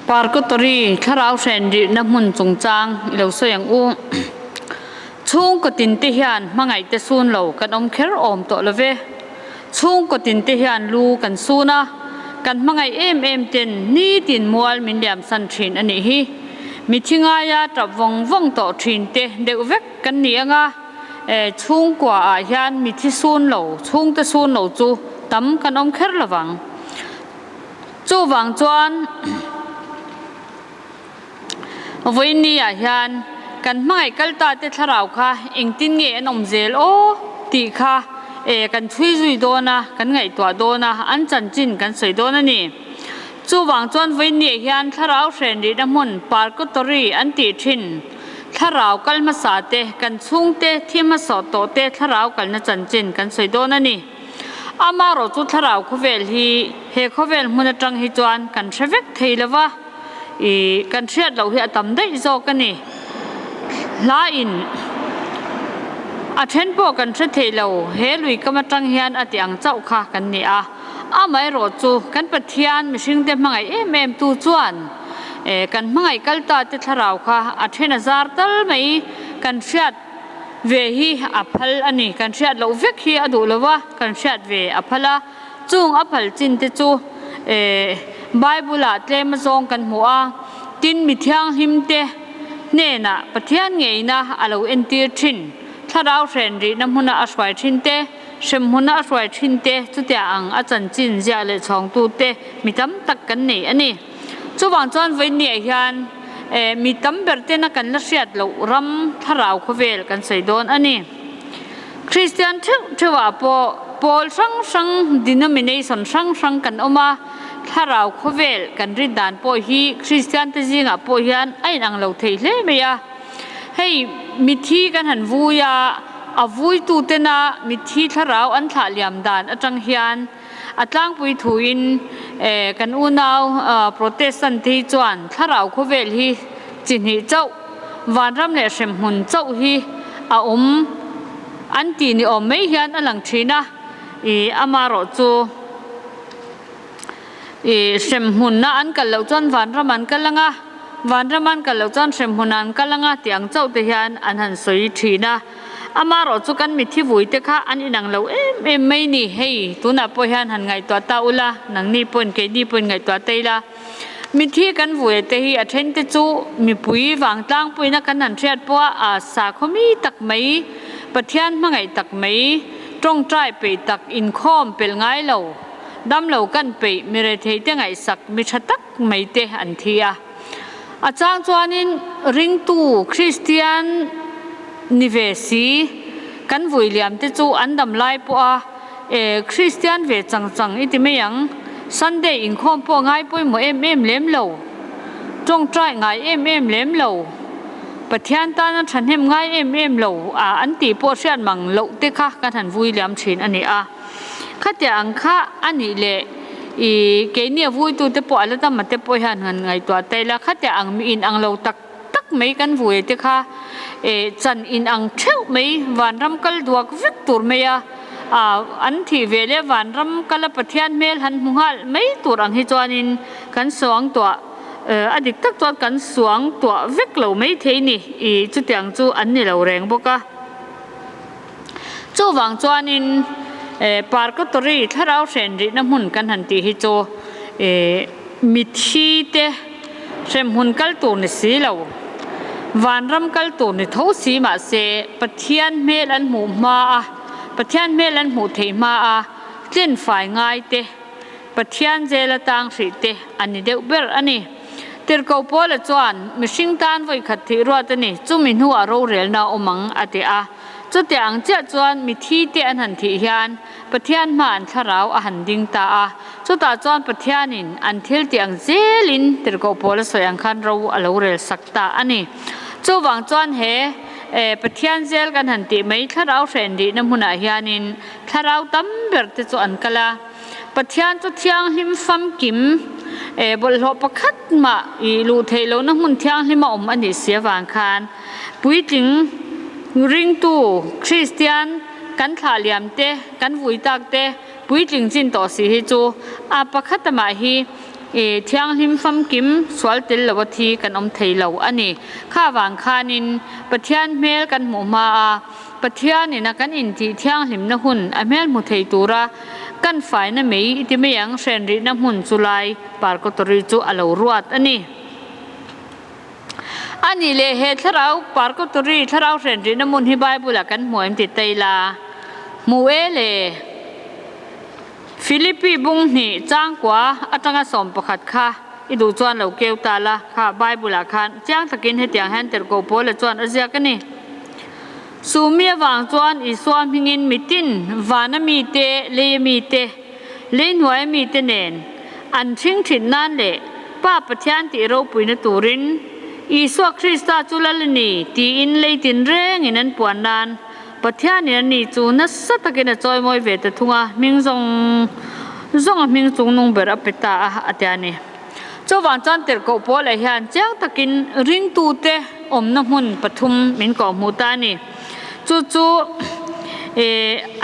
Parkotori thlarau hren rihna hmun chungchang i lo sawi ang u. Chhungkaw tinte hian hmangaih te sun lo kan awm kher awm tawh lo ve. Chhungkaw tinte hian lu kan sun a, kan hmangaih em em ten nitin mual min liamsan thin a nih hi. Mithi ngaia tap vawng vawng tawh thin te deuh vek kan ni ang a, chhungkua ah hian mithi sun lo, chhungte sun lo chu tam kan awm kher lo vang. Chuvang chuan vawiin ah hian kan hmangaih kal ta te thlarau kha engtin nge an awm zel aw tih kha kan chhui zui dawn a, kan ngaihtuah dawn a, an chanchin kan sawi dawn a ni. Chuvang chuan vawiin ah hian thlarau hren rihna hmun Parkotori an tih thin thlarau kal hmasa te, kan chhungte thi hmasawh tawh te thlarau kalna chanchin kan sawi dawn a ni. Amaherawh chu thlarau khawvel hi he khawvel hmun atang hi chuan kan hre vek thei lo va, ih kan hriat loh hi a tam daih zawk a ni. Hla in a then pawh kan hre thei lo, he lui kam atang hian a ti ang chauh kha kan ni a. Amaherawh chu kan Pathian mihringte hmangaih em em tu chuan eh kan hmangaih kal ta te thlarau kha a then a zar tal mai kan hriat ve hi a phal a ni. Kan hriat loh vek hi a duh lo va, kan hriat ve a phal a. Chung a phal chin te chu Bible ah tlem azawng kan hmu a, tin mi thianghlim te hnenah Pathian ngeina a lo entir thin, thlarau hren rihna hmuna a hruai thin te, hrem hmuna a hruai thin te, chutia ang a chanchin ziah leh chhawngtu te mi tam tak kan nei a ni. Chuvang chuan vawiinniah hian mi tam ber tena kan la hriat loh ram thlarau khawvel kan sawi dawn a ni. Kristian theuh theuhah pawh pawl hrang hrang, denomination hrang hrang kan awm a, thlarau khawvel kan rin dan pawh hi Kristian te zingah pawh hian a inang lo thei hle mai a. Hei mithi kan han vui a, a vuitu tena mithi thlarau an thlah liam dan atang hian, A tlangpui thuin kan unau Protestant te hi chuan thlarau khawvel hi chi hnih chauh, vanram leh hremhmun chauh hi a awm an tih ni awm mai hian a lang thin a, ih amarawh chu ih hremhmunna an kal loh chuan vanram an kal ang a, vanram an kal loh chuan hremhmun an kal ang a tih ang chauh te hian an han sawi thin a. Amarawh chu kan mithi vui te kha an inang lo em em mai ni. Hei, tunah pawh hian han ngaihtuah ta ula, nangni pawhin keini pawhin ngaihtuah ta ila. Mithi kan vui te hi a then te chu mipui vangtlangpuina kan han hriat pawh a, a sakhaw mi tak mai, Pathian hmangaih tak mai, tawngtai peih tak, inkhawm pelh ngai lo, damlo kan peih, mi rethei te ngaihsak, mi tha tak mai te an thi a. A chang chuanin ringtu Kristian ni ve si kan vui liam te chu an dam lai pawh a, e Kristian ve chang chang i ti mai ang, Sunday inkhawm pawh ngai pawimawh em em lem lo, tawngtai ngai em em lem lo, Pathian tana thahnem ngai em em lo a an tih pawh hriat mang loh te kha kan han vui liam thin a ni a. Khatia ang kha a nih leh i keini a vuitute pawh a la tam a te pawh hian han ngaihtuah ta ila, khatia ang mi in ang lo tak tak mai kan vui te kha eh chan in ang theuh mai vanram kal duak vek tur mai a, ah an thih ve leh vanram kal a Pathian hmel han hmu nghal mai tur ang hi chuanin kan suangtuah a dik tak chuan kan suangtuah vek lo mai thei ni i chutiang chu an ni lo reng bawk a. Chuvang chuanin Parkatory thlarau hren rihna hmun kan han tih hi chu mithi te hremhmun kal tur ni si lo, vanram kal tur ni tho si mahse Pathian hmel an hmuh hma a, Pathian hmel an hmuh theih hma a tlin fai ngai te, Pathian zela tang hrih te a ni deuh ber a ni. Tirhkoh Paula chuan, Mihring tan vawi khat thih ruat a ni, chumi hnuah rorelna a awm ang, a ti a. Chutiang ang chiah chuan mithi te an han thih hian Pathian hma an thlarau a han ding ta a. Chutah chuan Pathianin an thil tih ang zelin Tirhkoh Paula sawi ang khan ro a lo rel sak ta a ni. Chuvang chuan he Pathian zel kan han tih mai thlarau hren rihna hmunah hianin thlarau tam ber te chu an kal a. Pathian chu thianghlim famkim e bawlhhlawh pakhat mah i luh theih lohna hmun thianghlim a awm a nih si avang khan puitling ringtu Kristian kan thlah liam te, kan vui tak te puitling chin tawh si hi chu a pakhat amah hi thianghlim famkim sual tel lo a thi kan awm thei lo a ni. Kha vang khanin Pathian hmel kan hmuh hma a, Pathianin a kan intih thianghlimna hun a hmel hmu thei tura kan faina mei i ti mai ang hren rihna hmun chu lai Parkawtawri chu a lo ruat a ni. A nih leh he thlarau Parkawtawri thlarau hren rihna hmun hi Bible-ah kan hmu em ti ta ila? Hmu e le. Philippi bung hnih changkua atanga 11 kha i duh chuan lo keu ta la, kha Bible-ah khan chiang takin hetiang hian tirhkoh Paula chuan a ziak a ni. Chu mi avang chuan Isua hmingin mitin vana mite, leia mite, leihnuaia mite nen an ṭhing ṭhin nan leh Pa Pathian tih ropuina turin Isua Krista chu Lal a ni tiin lei tinrengin an puan nan Pathianin a ni chu nasa takin a chawimawi ve ta thung a, hming zawng zawng a hming chungnung ber a pe ta a, a ti a ni. Chuvang chuan tirhkoh Paula hian chiang takin ringtute awmna hmun pathum min kawhhmuh ta a ni. Chu chu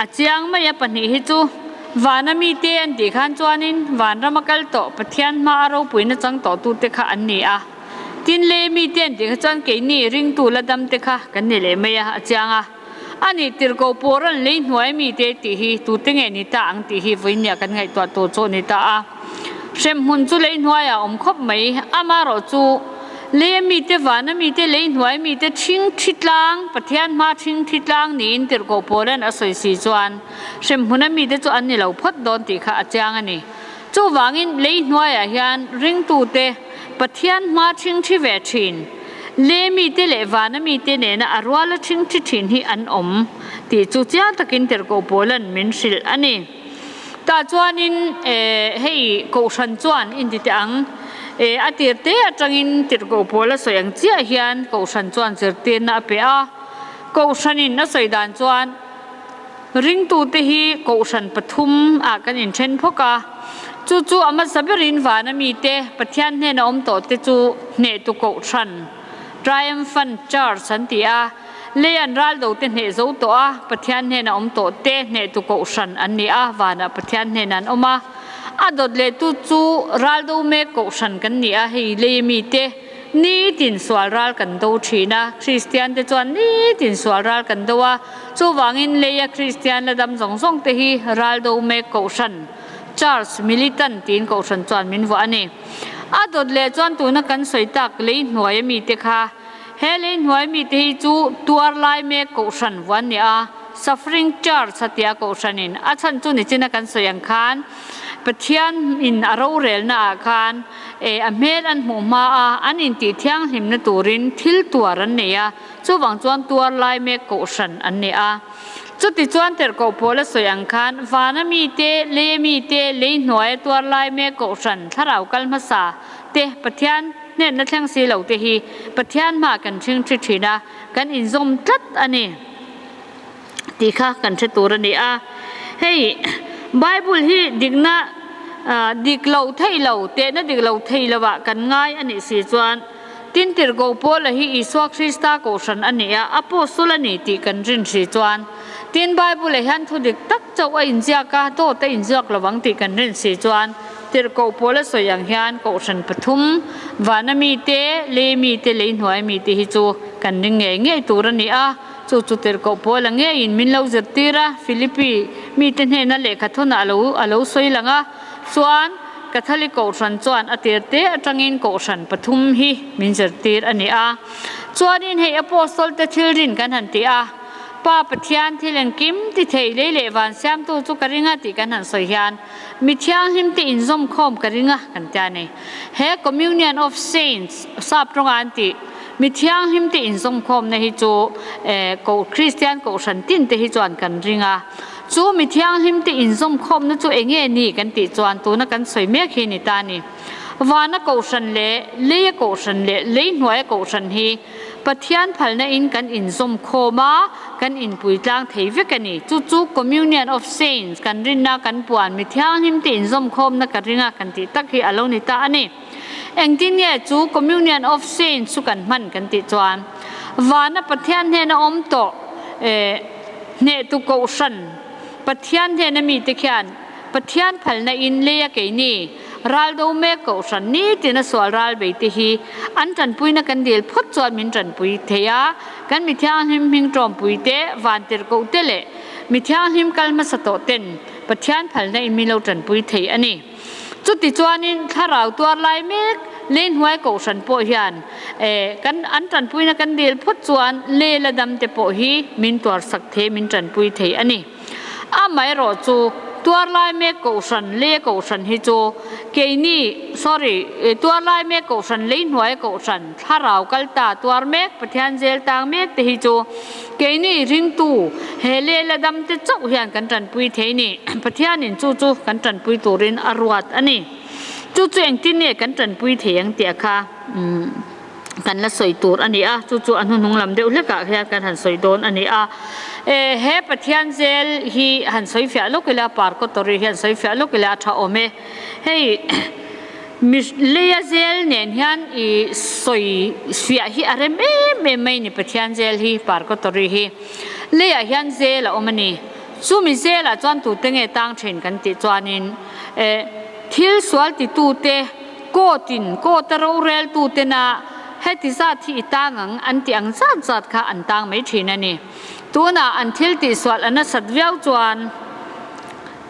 a chiang mai a, pahnih hi chu vana mite an tih khan chuanin vanrama kal tawh Pathian hma a ropuina chang tawhtute kha an ni a. Tin lei mite an tih kha chuan keini ringtu la damte kha kan ni leh mai a, a chiang a. A nih tirhkoh pawh rawn lei hnuai mite tih hi tute nge ni ta ang tih hi vawinia kan ngaihtuah tur chu a ni ta a. Hremhmun chu lei hnuaiah a awm khawp mai, amaherawh chu leia mite, vana mite, lei hnuai mite ṭhing ṭhi tlang, Pathian hma ṭhing ṭhi tlang niin tirhkoh Paula'n a sawi si chuan hremhmuna mite chu an ni lo phawt dawn tih kha a chiang a ni. Chuvangin lei hnuaiah hian ringtute Pathian hma ṭhing ṭhi ve ṭhin, le mite leh vana mite nena a ruala ṭhing ṭhi ṭhin hi an awm tih chu chiang takin tirhkoh Paula'n min hrilh a ni. Tah chuanin hei Kohhran chuan inti teh ang, a tir te atangin tirhkoh Paula sawi ang chiah hian Kohhran chuan zirtirna a pe a. Kohhranin a sawi dan chuan ringtute hi Kohhran pathum ah kan inthen phawk a, chu chu a hmasa berin vana mite Pathian hnena awm tawh te chu hnehtu Kohhran, Triumphant Church an ti a. Lei an ral do te hneh zo tawh a, Pathian hnena awm tawh te hnehtu kohhran an ni a, vanah Pathian hnena an awm a. A dawt lehtu chu ral do mek kohhran kan ni a, hei lei mite nitin sual ral kan do thin a, Kristian te chuan nitin sual ral kan do a, chuvangin leia Kristian la dam zawng zawng te hi ral do mek kohhran, Church Militant tiin kohhran chuan min vuah a ni. A dawt leh chuan tuna kan sawi tak lei hnuaia mite kha, He lei hnuai mite hi chu tuar lai mek kohhran vuan ni a, Suffering Church a tia kohhranin a chhan chu nichina kan sawi ang khan Pathian in a rorelna ah khan eh a hmel an hmuh hma a, an intih thianghlimna turin thil tuar an nei a, chuvang chuan tuar lai mek kohhran an ni a. Chuti chuan tirhkoh pawl a sawi ang khan vana mite, leia mite, lei hnuaia tuar lai mek kohhran thlarau kal hmasa te Pathian Hnenna thleng si lo te hi Pathian hma kan hring thi thin a, kan inzawm tlat a ni tih kha kan hre tur a ni a. Hei Bible hi dikna dik lo thei lo, tehna dik lo thei lovah kan ngai a nih si chuan tin tirhkoh Paula hi Isua Krista kohhran a ni a, apostle a ni tih kan rin si chuan tin Bible-ah hian thu dik tak chauh a inziak a, dawt a inziak lovang tih kan rin si chuan Tirhkoh pawl a sawi ang hian Kohhran pathum, vana mite, lei mite, lei hnuai mite hi chu kan ring ngei ngei tur a ni a. Chu chu tirhkoh pawl a ngeiin min lo zirtir a, Philippi mite hnena lehkha thawnah a lo a lo sawi lang a. Chuan Catholic Kohhran chuan a tirte atangin Kohhran pathum hi min zirtir a ni a. Chuanin hei Apostle te thil rin kan han ti a. Pa Pathian thil engkim ti thei lei leh van siamtu chu ka ring a tih kan han sawi hian Mi thianghlim te inzawm khawm ka ring a kan ti a ni. He Communion of Saints sap tawnga an tih mi thianghlim te inzawm khawmna hi chu eh koh Kristian kohhran tin te hi chuan kan ring a. Chu mi thianghlim te inzawm khawmna chu enge ni kan tih chuan tuna kan sawi mek hi ni ta a ni. Vana kohhran leh leia kohhran leh lei hnuaia kohhran hi Pathian phalna in kan inzawm khawm a, kan inpui tlang thei vek a ni. Chu chu Communion of Saints, kan rinna kan puan mi thianghlim te inzawm khawmna ka ring a kan tih tak hi a lo ni ta a ni. Engtin nge chu Communion of Saints chu kan hman kan tih chuan vana Pathian hnena awm tawh eh hnehtu kohhran Pathian hnena mite khian. Pathian phalna in leia keini raldo mek kohhran nitin a sual ral bei te hi an tanpuina kan dil phawt chuan min tanpui thei a, kan mi thianghlim hming tawmpui te, vantirhkoh te leh mi thianghlim kal hmasa tawh ten Pathian phalna in min lo tanpui thei a ni. Chuti chuanin thlarau tuar lai mek lei hnuai kohhran pawh hian kan an tanpuina kan dil phawt chuan lei la dam te pawh hi min tuar sak thei min tanpui thei a ni. Amaherawh chu tuar lai mek kohhran lei kohhran hi chu keini sorry tuar lai mek kohhran lei hnuai kohhran thlarau kal ta tuar mek Pathian zel tang mek te hi chu Keini ringtu he lehla damte chauh hian kan tanpui thei ni. Pathianin chu chu kan tanpui turin a ruat a ni. Chu chu engtin nge kan tanpui thei ang tih a kha kan la sawi tur a ni a, chu chu a hnuhnung lam deuh hlekah hian kan han sawi dawn a ni a. He Pathian zel hi han sawi fiah lawk ila, Parkawtawri hi han sawi fiah lawk ila a tha awm e. Hei. Mi leia zel nen hian i sawi fiah hi a rem em em mai ni Pathian zel hi Parkawtawri hi leiah hian zel a awm a ni. Chumi zelah chuan tute nge tang thin kan tih chuanin eh thil sual titute court in court a rorel tutena heti zat hi i tang ang an tih ang zat zat kha an tang mai thin a ni. Tunah an thil tihsual a nasat viau chuan.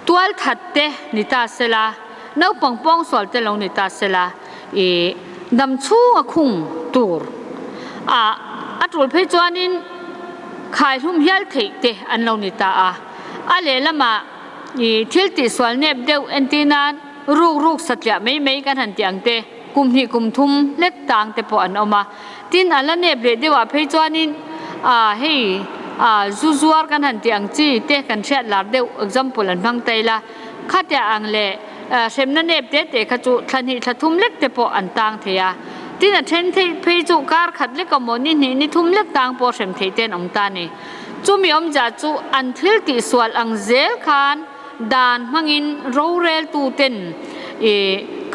Tualthat te ni ta sela, naupang pawngsual te lo ni ta sela, i dam chhunga khung tur a a tul phei chuanin khaihlum hial theih te an lo ni ta a. A lehlamah i thil tihsual nep deuh entir nan ruk ruk satliah mai mai kan han tih ang te, kum hnih kum thum hlek tang te pawh an awm a. Tin, a la nep leh deuhah phei chuanin ah hei ah zu zuar kan han tih ang chi te kan hriat lar deuh example an hmang ta ila, khatia ang leh hremna nep te te kha chu thla hnih thla thum lek te pawh an tang thei a. Tin, a then theih phei chu kar khat lek emaw ni hnih ni thum lek tang pawh hrem theih te an awm ta a ni. Chumi awmzia chu an thil tihsual ang zel khan Dan hmangin roreltuten i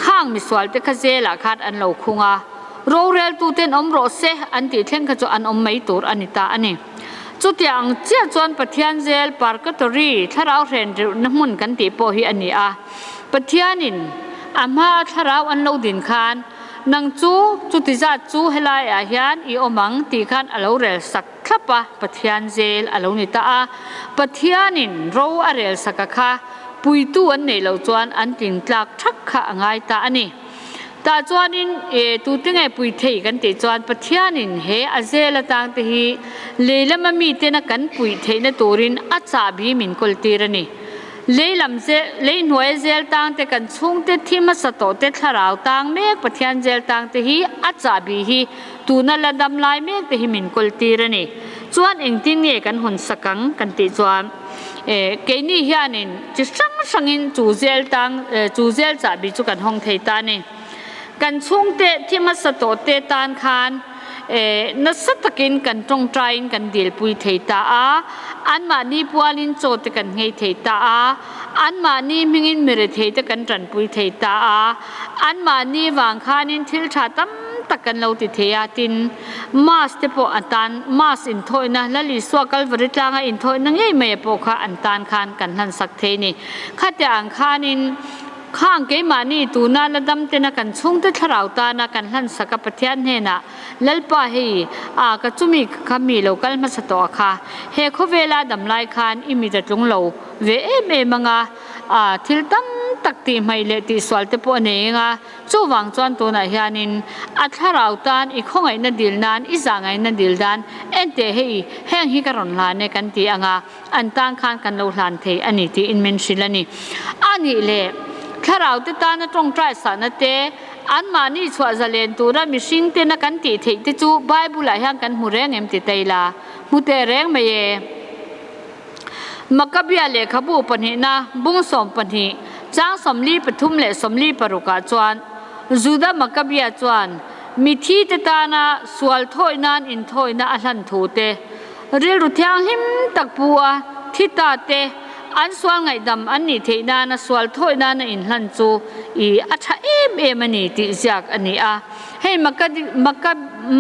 khang misualte kha zelah khan an lo khung a, roreltuten awm rawh se an tih thleng kha chu an awm mai tur a ni ta a ni. Chutiang ang chiah chuan Pathian zel Purgatory, thlarau hren reuhna hmun kan tih pawh hi a ni a. Pathianin a hmaa thlarau an lo din khan nang chu chuti zat chu helaiah hian i awm ang tih khan a lo rel sak thlap a, Pathian zel a lo ni ta a. Pathianin ro a rel sak a kha puitu an neih loh chuan an tling tlak thak kha a ngai ta a ni. Tah chuanin e tute nge pui thei kan tih chuan Pathianin he a zel atang te hi lei lama mitena kan puih theihna turin a chahbi min kawl tir a ni. Lei lam zel, lei hnuaia zel tang te, kan chhungte thi hmasa tawh te, thlarau tang mek Pathian zel tang te hi a chahbi hi tuna la dam lai mek te hi min kawl tir a ni. Chuan engtin nge kan hawn sak ang kan tih chuan eh keini hianin chi hrang hrangin chu zel tang eh chu zel chahbi chu kan hawng thei ta a ni. Kan chhungte thi hmasa tawh te tan khan eh nasa takin kan tawngtaiin kan dilpui thei ta a, anmahni pualin chaw te kan nghei thei ta a, anmahni hmingin mirethei te kan tanpui thei ta a, anmahni vang khanin thil tha tam tak kan lo ti thei a, tin Mass te pawh a tan Mass inthawihna Lal Isua Kalvari tlanga inthawihna ngei mai pawh kha an tan khan kan hlansak thei a ni. Khatiang ang khanin. Khang keimahni tuna la dam tena kan chhungte thlarau tana kan hlansak a Pathian hnenah, Lalpa hei, a ka chumi kha mi lo kal hmasa tawh a kha, he khawvela dam lai khan i mit a tlung lo ve em em anga, a thil tam tak tih hmaih leh tihsual te pawh a nei eng a, chuvang chuan tunah hianin a thlarau tan i khawngaihna dil nan i zahngaihna dil dan enteh hei, heng hi ka rawn hlan e kan ti anga. An tan khan kan lo hlan thei a ni tiin min hrilh a ni. A nih leh, Thlaraute tana tawngtai sahna te, anmahni chhuah zalen tura mihring tena kan tih theih te chu Bible-ah hian kan hmu reng em ti ta ila, hmu teh reng mai e. Makabia lehkhabu pahnihna bung 12, chang 43 leh 46 ah chuan Juda Makabia chuan mithi te tana sual thawi nan inthawina a hlan thu te, Rilru thianghlim tak pu a, thi ta te, an sual ngaihdam an nih theih nana sual thawi nana inhlan chu i a tha em em a ni tih ziak a ni a. Hei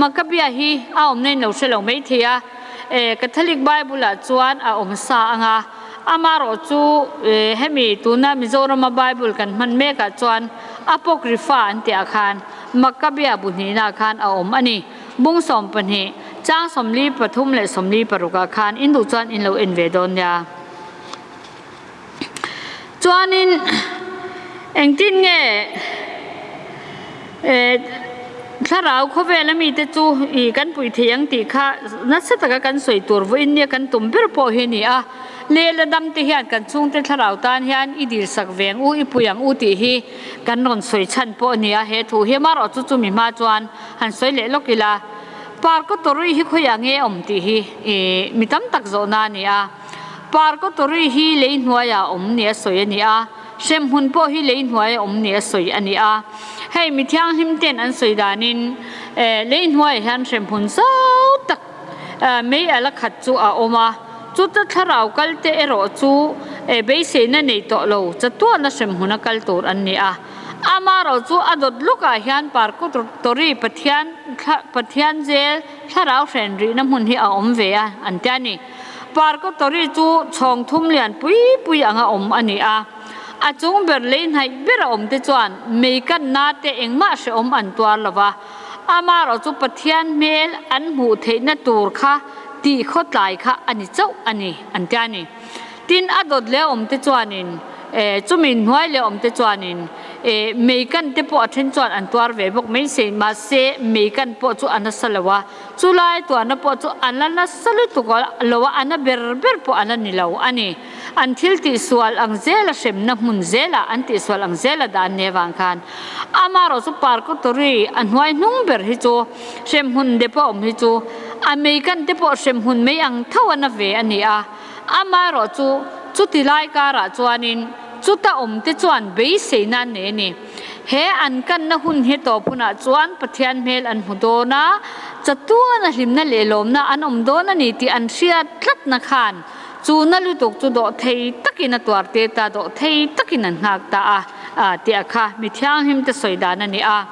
Makabia hi a awmna in lo hre lo mai thei a, e Catholic Bible ah chuan a awm sa ang a. Amaherawhchu hemi tuna Mizorama Bible kan hman mekah chuan Apocrypha an tihah khan Makkabia bu hnihnaah khan a awm a ni. Bung 12, chang 43 leh 46 ah khan in duh chuan in lo en ve dawn nia. Chuanin engtin nge thlarau khawvela mite chu ih kan puih thei ang tih kha nasa taka kan sawi tur vawiin nia kan tum ber pawh hi a ni a. Lehla dam te hian kan chhungte thlarau tan hian i dilsak ve ang u, i pui ang u tih hi kan rawn sawi chhan pawh a ni a. He thu hi amaherawh chu chumi hma chuan han sawi leh lawk ila, Parkotori hi khawiah nge awm tih hi ih mi tam tak zawhna a ni a. Parkotori hi lei hnuaiah awm ni a sawi a ni a, hremhmun pawh hi lei hnuaia awm ni a sawi a ni a. Hei mi thianghlim ten an sawi danin lei hnuaiah hian hremhmun zau tak mei a la khat chu a awm a, chuta thlarau kalte erawh chu beiseina nei tawh lo chatuahna hremhmuna kal tur an ni a. Amaherawh chu a dawt lawkah hian Parkotori Pathian Pathian zel thlarau hren rihna hmun hi a awm ve a an ti a ni. Parkotori chu chhawng thum lian pui pui anga awm a ni a. A chung ber lei hnaih ber a awm te chuan mei kanna te engmah hrehawm an tuar lo va. Amaherawh chu Pathian hmel an hmuh theihna tur kha tih khawtlai kha a ni chauh a ni an ti a ni. Tin, a dawt leh awm te chuanin, eh, chumi hnuai leh awm te chuanin, eh, mei kan te pawh a then chuan an tuar ve bawk mai se, mahse, mei kan pawh chu a nasa lo a, chulai tuarna pawh chu a la nasa lutuk lo a, a na ber ber pawh a la ni lo a ni. An thil tihsual ang zela hremna hmun zela an tihsual ang zela dah an ni avang khan amaherawh chu Parkotori a hnuai hnung ber hi chu hremhmun de pawh awm hi chu a mei kan te pawh hremhmun mei ang tho a na ve a ni a. Amaherawh chu chuti lai karah chuanin chuta awmte chuan beiseina an nei a ni. He an kanna hun hi tawp hunah chuan Pathian hmel an hmu dawn a, chatuana hlimna leh lawmna an awm dawn a ni tih an hriat tlatna khan chu na lutuk chu dawh thei takin a tuar tir ta, dawh thei takin an nghak ta a tih a kha mi thianghlimte sawi dan a ni a.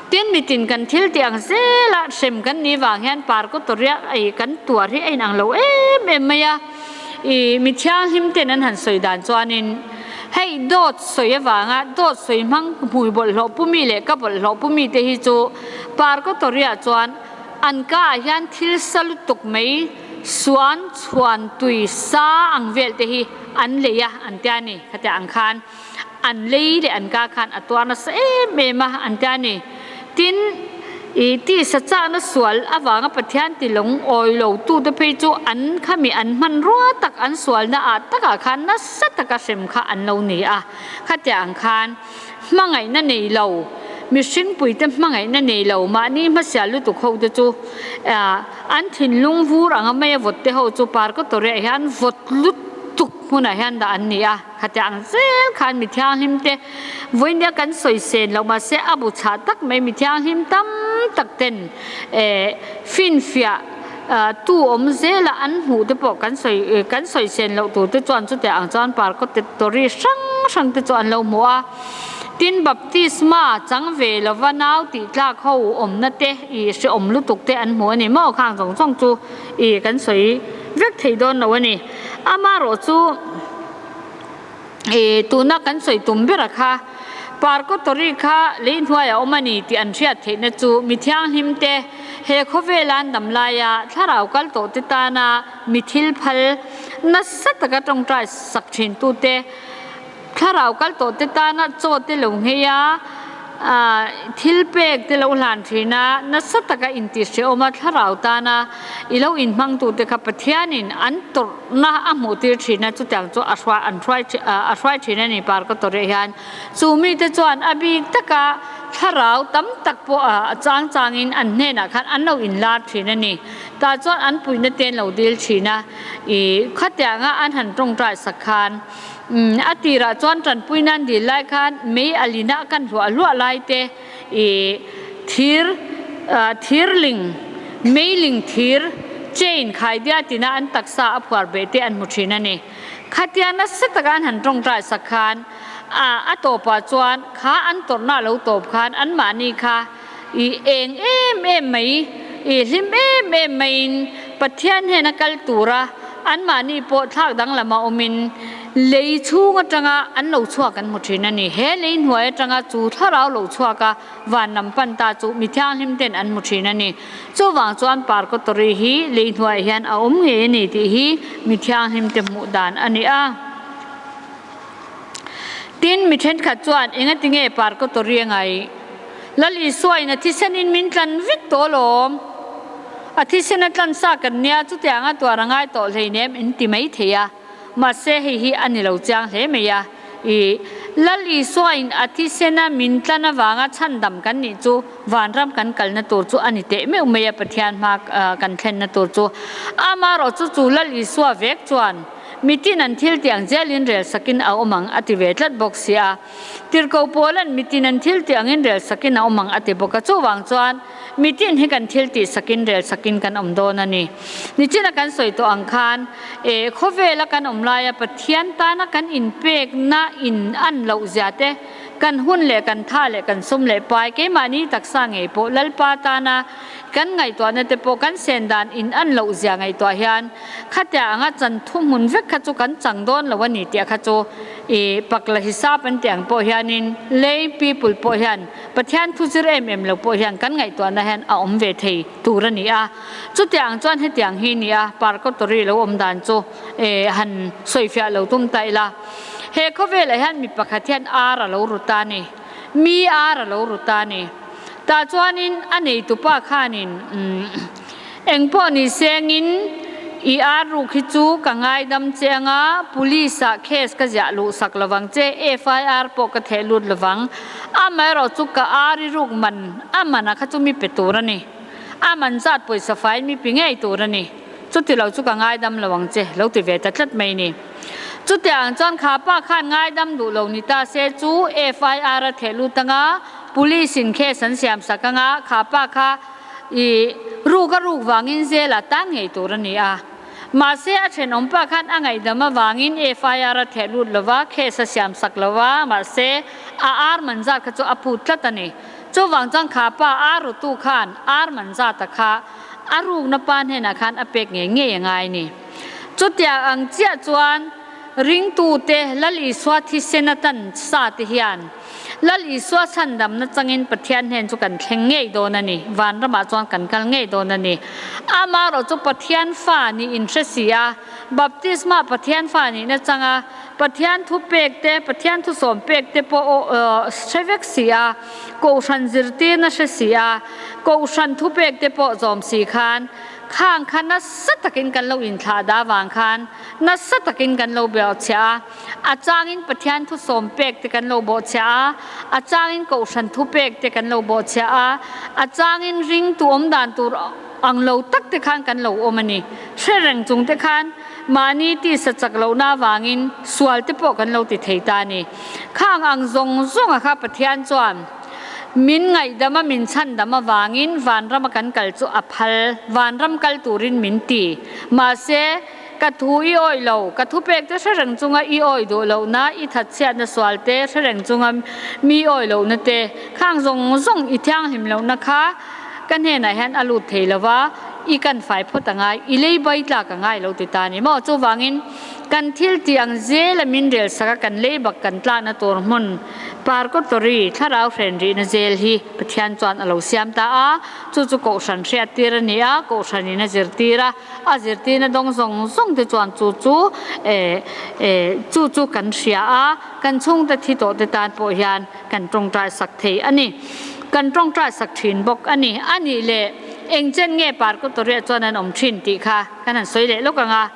Tin, mitin kan thil tih ang zela hrem kan nih vang hian parkaw tawriah ei kan tuar hi a inang lo em em mai a. I mi thianghlim ten an han sawi dan chuanin hei dawt sawi avanga dawt sawi hmang hmui bawlhhlawh pu mi leh ka bawlhhlawh pu mi te hi chu parkaw tawriah chuan an ka ah hian thil sa lutuk mai suan chhuan tui sa ang vel te hi an lei a an tia ni khatiang ang khan. An lei leh an ka khan a tuar nasa em em a, an ti a ni. Tin, i tisa chahna sual avanga Pathian ti lawng awi lo tute phei chu an khami an hmanrua tak an sualna ah takah khan nasa taka hrem kha an lo ni a. Khatiang ang khan hmangaihna nei lo, mihringpuite hmangaihna nei lo mahni hmasial lutuk ho te chu an thinlung vur anga maia vawt te ho chu Parkawtawriah hian vawt lutuk hmunah hian dah an ni a. Khatiang ang zel khan mi thianghlim te vawinia kan sawi sen loh mahse a bu chhah tak mai mi thianghlim tam tak ten eh finfiah tu awm zela an hmuh te pawh kan sawi kan sawi sen loh tur te chuan chutiang ang chuan parkotori hrang hrang te chu an lo hmu a. Tin baptisma chang ve lova nau tih tlak ho awmna te ih hrehawm lutuk te an hmu a ni maw khang zawng zawng chu ih kan sawi vek thei dawn lo a ni. Amaherawh chu. Ih tuna kan sawi tum bera kha Parkotori kha lei hnuai a awm a ni tih an hriat theihna chu mi thianghlim te he khawvela an dam laia thlarau kal tawh te tana mi thil phal nasa taka tawngtai sak thin tute thlarau kal tawh te tana chaw te lo nghei a thil pek te lo hlan thin a nasa taka intihhrehawm a thlarau tana i lo inhmangtute kha Pathianin an tawrh Na a hmuh tir thin a, chutiang chu a hruai an hruai a hruai thin a ni Parkawtawriah hian. Chu mite chuan a bik taka thlarau tam tak pawh a chang changin an hnenah khan an lo inlar thin a ni. Tah chuan an puihna te an lo dil thin a, ih khatianga an han tawngtai sak khan umm a tirah chuan tanpui nan dil lai khan mei a lina a kan hluah hluah lai te ih thir thirling meiling thir chain khaidia tina an taksa a phuar beh te an hmu thin a ni. Khatia nasa taka an han tawngtai sak khan a a tawpah chuan kha an tawrhna a lo tawp khan anmahni kha ih eng em em mai ih hlim em em maiin Pathian hnena kal tura. Anmahni pawh thlak danglama awmin lei chhung atanga an lo chhuak an hmu thin a ni. He lei hnuai atanga chu thlarau lo chhuak a van lam pan ta chu mi thianghlim ten an hmu thin a ni. Chuvang chuan Parkawtawri hi lei hnuaiah hian a awm ngei a ni tih hi mi thianghlim te hmuh dan a ni a. Tin, mi thenkhat chuan engati nge Parkawtawri a ngaih? Lal Isuain a thisenin min tlan vek tawh alawm. A thisen a tlan sa kan nia, chutiang a tuar a ngai tawh hleinem in ti mai thei a. Mahse hei hi a ni lo chiang hle mai a. I Lal Isuain a thisena min tlan avanga chhandam kan nih chu vanram kan kalna tur chu a ni teh meuh mai a, Pathian hma kan thlenna tur chu. Amaherawhchu chu Lal Isua vek chuan mitin an thil tih ang zelin rel sakin a awm ang a ti ve tlat bawk si a. Tirhkoh Paula'n mitin an thil tih angin rel sakin a awm ang a ti bawk a, chuvang chuan mitin hi kan thil tih sakin rel sakin kan awm dawn a ni. Nichina kan sawi tawh ang khan e khawvela kan awm laia Pathian tana kan inpekna in an loh zia te, kan hun leh kan tha leh kan sum leh pai keimahni taksa ngei pawh Lalpa tana kan ngaihtuahna te pawh kan sen dan in an loh zia ngaihtuah hian khatia anga chan thu hmun vek kha chu kan chang dawn lo a ni tih kha chu I pakla hisap an tih ang pawh hianin lay people pawh hian Pathian thu zir em em lo pawh hian kan ngaihtuahna hian a awm ve thei tur a ni a. Chutiang chuan hetiang hi ni a parkawtawri lo awm dan chu han sawifiah lo tum ta ila. He khawvelah hian mi pakhat hian ar a lo ru ta a ni. Mi ar a lo ru ta a ni. Tah chuanin a neitupa khanin Engpawh ni sengin i ar ruk hi chu ka ngaidam che anga, police ah case ka ziah luh sak lovang che, FIR pawh ka theh lut lovang. Amaherawh chu ka ar i ruk man a man a kha chu mi pe tur a ni. A man zat pawisa faiin mi pe ngei tur a ni. Chuti lo chu ka ngaidam lo ang che, lo ti ve ta tlat mai ni. Chutiang chuan kha pa khan ngaidam duh lo ni ta se chu FIR a theh lut anga, police in case an siam sak anga, kha pa kha I ruk a ruk vangin zel a tan ngei tur a ni a. Mahse, a thenawm pa khan a ngaihdam avangin FIR a theh lut lo va, case a siam sak lo va, mahse, a ar man zat kha chu a phut tlat a ni. Chuvang chuan kha pa ar rutu khan ar man zata kha a rukna pa hnenah khan a pek ngei ngei a ngai a ni. Chutiang ang chiah chuan ringtute Lal Isua thisen atan sa te hian Lal Isua chhandamna changin Pathian hnen chu kan thleng ngei dawn a ni. Vanramah chuan kan kal ngei dawn a ni. Amaherawh chu Pathian fa nih in hre si a, baptisma Pathian fa nihna changa Pathian thu pek te, Pathian thu sawm pek te pawh hre vek si a, Kohhran zirtirna hre si a, Kohhran thu pek te pawh zawm si khan khang kha nasa takin kan lo inthlah dah avang khan nasa takin kan lo beuhchhiah a. A changin Pathian thu sawm pek te kan lo bawhchhiah a, a changin Kohhran thu pek te kan lo bawhchhiah a, a changin ringtu awm dan tur ang lo tak te khan kan lo awm a ni. Hre reng chung te khan mahni tisa chak lohna avangin sual te pawh kan lo ti thei ta a ni. Khang ang zawng zawnga kha Pathian chuan min ngaihdam a, min chhandam avangin vanrama kan kal chu a phal, vanram kal turin min ti. Mahse, Ka thu i awih lo, ka thupek te hre reng chunga i awih duh lohna, i thatchhiatna sual te hre reng chunga mi awih lohna te, khang zawng zawng i thianghlim lohna kha ka hnenah hian a lut thei lo va, i kan fai phawt a ngai, i lei bai tlak a ngai lo ti ta ni maw? Chuvangin kan thil tih ang zela min rel sak a, kan lei bak kan tlakna tur hmun Parkawtawri thlarau hren rihna zel hi Pathian chuan a lo siam ta a, chu chu Kohhran hriattir a ni a, Kohhranin a zirtir a. A zirtirna dawng zawng zawng te chuan chu chu eh eh chu chu kan hria a, kan chhungte thi tawh te tan pawh hian kan tawngtai sak thei a ni. Kan tawngtai sak thin bawk a ni. A nih leh eng chen nge Parkawtawriah chuan an awm thin tih kha kan han sawi leh lawk ang a.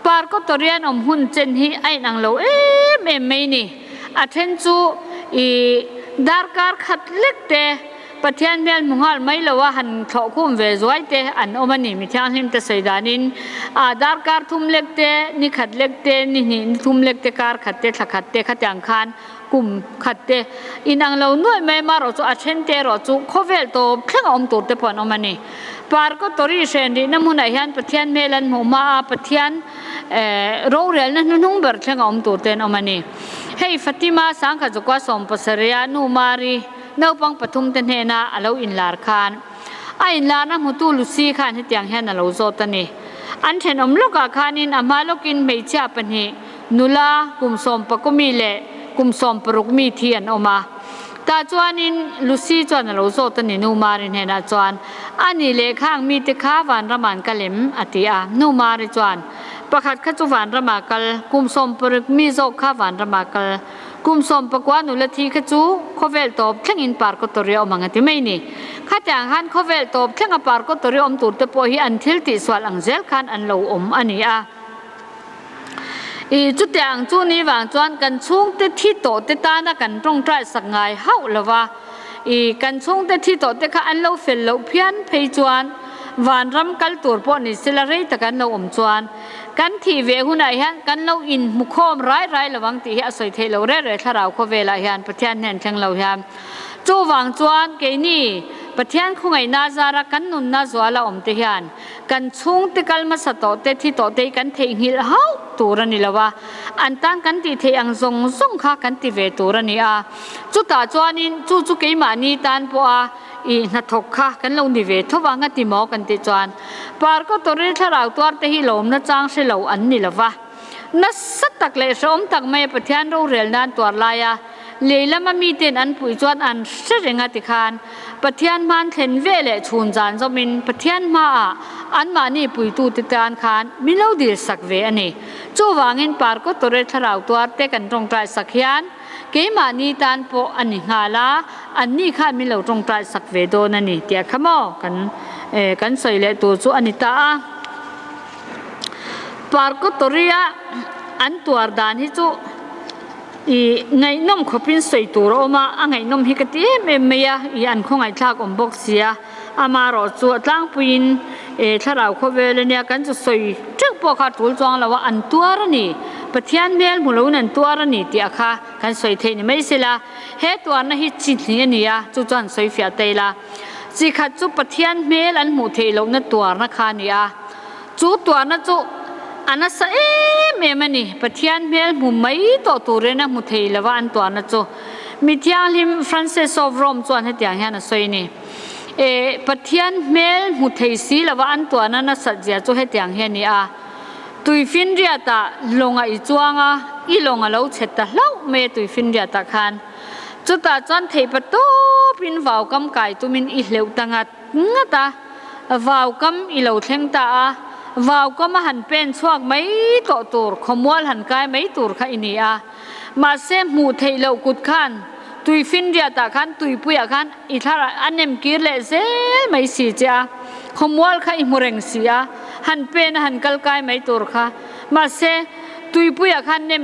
Parkawtawriah an awm hun chen hi a inang lo em em mai ni. A then chu ih darkar khat lek te, Pathian hmel hmu nghal mai lo a han thlawh khum ve zuai te an awm a ni. Mi thianghlim te sawi danin a darkar thum lek te, ni khat lek te, ni hnih ni thum lek te, kar khat te, thla khat te khatiang khan kum khat te inang lo nuaih mai marawh chu a then te erawh chu khawvel tawp thleng a awm tur te pawh an awm a ni. Parkawtawri hren rihna hmunah hian Pathian hmel an hmuh hma a, Pathian rorelna hnuhnung ber thleng a awm tur te an awm a ni. Hei Fatima Sangkhat Zakua Sawmpasarih-a nu Mari, Naupang pathumte hnena a lo inlar khan a inlarna hmutu Lucy khan hetiang hian a lo zawt a ni. An thenawm lawkah khanin a hma lawkin hmeichhia pahnih, nula kum sawmpakaw mi leh kum sawmparuk mi thi an awm a. Tah chuanin Lucy chuan a lo zawt a ni Nu Mari hnenah chuan, A nih leh khang mite kha vanramah an kal em? a ti a. Nu Mari chuan, Pakhat kha chu vanramah kal, kum sawmparuk mi zawk kha vanramah kal. Kum sawmpakua nula thi kha chu khawvel tawp thlengin parkawtawri a awm ang a ti mai ni. Khatiang khan khawvel tawp thlenga parkawtawri awm turte pawh hi an thil tihsual ang zel khan an lo awm a ni a. I chutiang chu ni vang chuan kan chhungte thi tawh te tana kan tawngtai sak ngai hauh lo va. I kan chhungte thi tawh te kha an lo fel loh phian phei chuan vanram kal tur pawh ni sela rei tak an lo awm chuan kan thih ve hunah hian kan lo inhmukhawm rai rai lo ang tih hi a sawi theih loh reh reh thlarau khawvelah hian Pathian hnen thleng lo hian. Chuvang chuan keini Pathian khawngaihna zara kan nunna zuala awm te hian Kan chhungte kal hmasa tawh te, thi tawh te hi kan theihnghilh hauh tur a ni lo a, an tan kan tih theih ang zawng zawng kha kan ti ve tur a ni a. Chutah chuanin chu chu keimahni tan pawha i hnathawk kha kan lo ni ve tho vang a ti maw kan tih chuan Parkawtawri thlarau tuar te hi lawmna chang hre lo an ni lo va. Nasa tak leh hrehawm tak maia Pathian rorel nan tuar laia lei lama miten an puih chuan an hre reng a tikhan Pathian hman thlen ve leh chhun zan zawmin Pathian hmaah anmahni puitute tan khan min lo dil sak ve a ni. Chuvangin Parkawtawre thlarau tuar te kan tawngtai sak hian keimahni tan pawh a ni nghal a, anni khan min lo tawngtai sak ve dawn a ni tih a kha maw kan kan sawi leh tur chu a ni ta a. Parkawtawria an tuar dan hi chu I ngaihnawm khawpin sawi tur a awm a, a ngaihnawm hi ka ti em em mai a, i an khawngaihthlak awm bawk si a, amaherawh chu a tlangpuiin e thlarau khawvel ania kan chu sawi teuh pawh kha a tul chuang lo a, an tuar a ni, Pathian hmel hmu loin an tuar a ni tih a kha kan sawi theih ni mai sela, he tuarna hi chi hnih a ni a, chu chuan sawi fiah ta ila, chi khat chu Pathian hmel an hmuh theih lohna tuarna kha a ni a. Chu tuahna chu a nasa em em a ni. Pathian hmel hmu mai tawh turin a hmu thei lova an tuahna chu. Mi thianghlim Francis of Rome chuan hetiang hian a sawi a ni, E, Pathian hmel hmu thei si lova an tuahna nasat zia chu hetiang hi a ni a, Tuifinriatah lawng a i chuang a, i lawng a lo chhe ta hlauh mai a tuifinriatah khan. Chutah chuan theihpa tawpin vaukam kai tumin i hleuh ta ngat ngat a. Vaukam i lo thleng ta a, vaukam a han pen chhuak mai tawh tur, khawmual han kai mai tur kha i ni a. Mahse, hmuh theih loh kut khan tuifinriatah khan tuipuiah khan i thlar a nem kir leh zel mai si che a, khawmual kha i hmu reng si a, han pen a han kal kai mai tur kha. Mahse, tuipuiah khan nem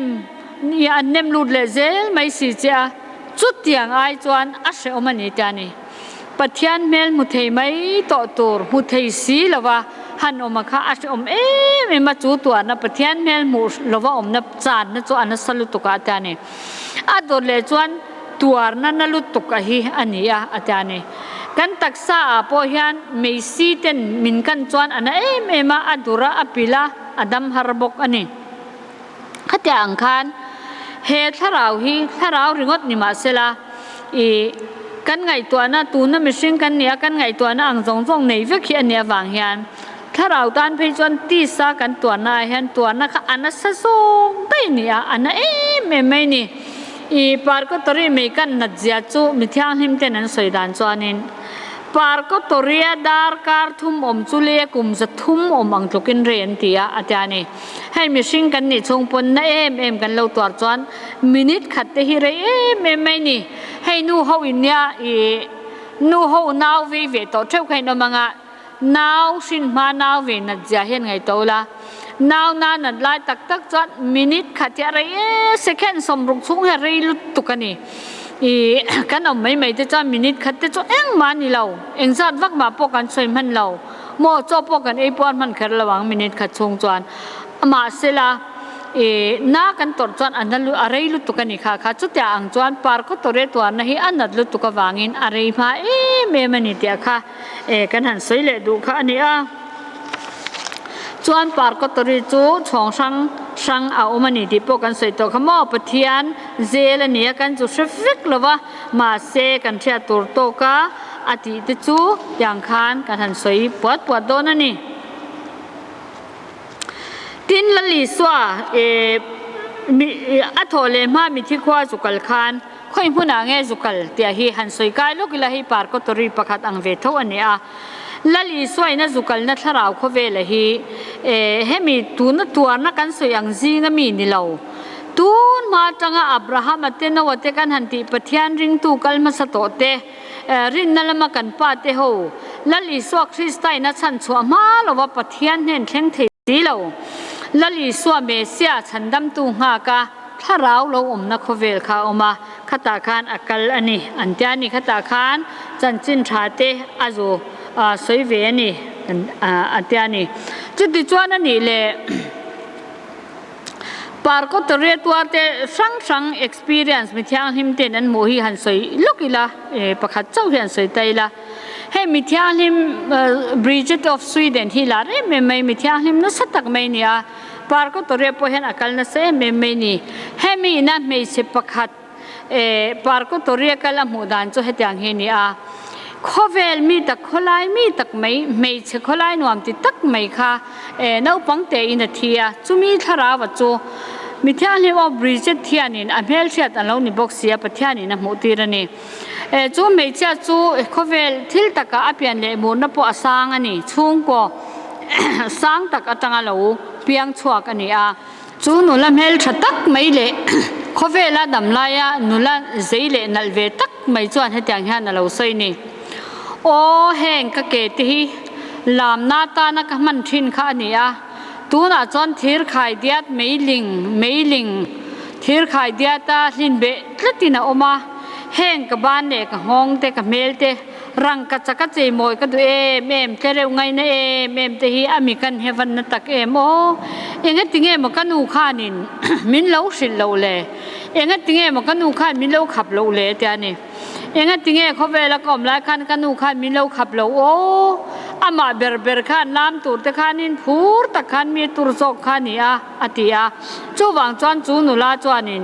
an nem lut leh zel mai si che a, chutiang ai chuan a hrehawm a ni tia ni. Pathian hmel hmu thei mai tawh tur hmu thei si lova han awm a kha a hrehawm em em a, chu tuahna Pathian hmel hmuh lova awmna channa chu a nasa lutuk a a ti a ni. A dawt leh chuan tuarna na lutuk a hi a ni a a ti a ni. Kan taksa ah pawh hian meisi ten min kan chuan a na em em a, a dur a, a pil a, a dam har bawk a ni. Khatiang ang khan he thlarau hi thlarau ringawt ni mahsela i kan ngaihtuahna tuna mihring kan nia kan ngaihtuahna ang zawng zawng nei vek hi a nih avang hian thlarau tan phei chuan tisa kan tuarna ah hian tuarna kha a nasa zawk daih a ni a, a na em em mai ni. I Parkawtawri mei kan nat zia chu mi thianghlim ten an sawi dan chuanin Parkawtawria darkar thum awm chu leh kum za thum awm ang tlukin rei an ti a, a ti a ni. Hei mihring kan nih chhung pawn na em em kan lo tuar chuan minute khat te hi rei em em mai ni. Hei nu ho in nia i nu ho nau vei ve tawh theuh kha in awm ang a, nau hrin hma nau ve nat zia hian ngaih to ula. Nau na nat lai tak tak chuan minute khat hi a rei e second sawmruk chhung hi a rei lutuk a ni. I kan awm mai mai te chuan minute khat te chu engmah a ni lo, engzat vak mah pawh kan sawi hman lo. Maw chaw pawh kan ei puar hman kher lo ang minute khat chhung chuan. Mahsela i na kan tawrh chuan a na a rei lutuk a ni kha kha. Chutiang ang chuan par khaw tawrh e tuarna hi a nat lutuk avangin a rei hma em em a ni tih kha e kan han sawi leh duh kha a ni a. Chuan par khaw tawrh chu chhawng hrang hrang a awm a ni tih pawh kan sawi tawh kha maw. Pathian zel a ni a kan chu hre vek lo va. Mahse kan hriat tur tawk a a tih te chu tiang khan kan han sawi puat puat dawn a ni. Tin, Lal Isua mi a thawh leh hma mithi khua zu kal khan khawi hmunah nge zu kal tih hi han sawi kai lawk ila hei parkotori pakhat ang ve tho a ni a. Lal Isuain a zu kalna thlarau khawvela hi hemi tuna tuarna kan sawi ang zinga mi ni lo. Tun hma atanga Abrahama te Noah te kan han tih Pathian ringtu kal hmasa tawh te, Rinna lama kan pa te ho, Lal Isua Krista in a chhan chhuah hma lova Pathian hnen thleng thei si lo. Lal Isua Messiah chhandamtu nghak a, thlarau lo awmna khawvel kha a awm a, khatah khan a kal a ni an tia a ni. Khatah khan chanchin tha te a zu sawi ve a ni an tia a ni. Chutichuan a nih leh. Parkawtawria tuar te hrang hrang experience mi thianghlim ten an hmuh hi han sawi lawk ila, pakhat chauh hi han sawi ta ila. Hei mi thianghlim Bridget of Sweden hi lar em em mai, mi thianghlim nasa tak mai a ni a, Parkawtawria pawh hian a kal nasa em em mai a ni. Hemi ina hmeichhe pakhat Parkawtawria kal a hmuh dan chu hetiang hi a ni a, khawvel mi tak, khawlai mi tak mai, hmeichhe khawlai nuam ti tak mai kha naupang tein a thi a, chumi thlarau chu mi thianghlim aw Bridget hianin a hmelhriat an lo ni bawk si a, Pathianin a hmuh tir a ni. Chu hmeichhia chu khawvel thil takah a pian leh murna pawh a sang a ni, chhungkaw sang tak atanga lo piang chhuak a ni a. Chu nula hmeltha tak mai leh khawvela damlaia nula zei leh nalh ve tak mai chuan hetiang hian a lo sawi ni. Aw heng ka ke te hi lamna atana ka hman thin kha a ni a, tunah chuan thir khai diat meiling meiling thir khai diata hlin beh tlatin a awm a, heng ka ban leh ka nghawng te ka hmel te Rangka chaka cheimawi ka duh em em, tlereuh ngaina em em te hi a mi kan hevan na tak em aw. Engatinge maw ka nu khanin min lo hrilh loh le? Engatinge maw ka nu khan min lo khap loh le? tia ni. Engatinge khawvela ka awm lai khan ka nu khan min lo khap loh aw? Amah ber ber khan lam tur te khanin phur tak khan mi tur zawk kha a ni a, a ti a. Chuvang chuan chu nula chuanin.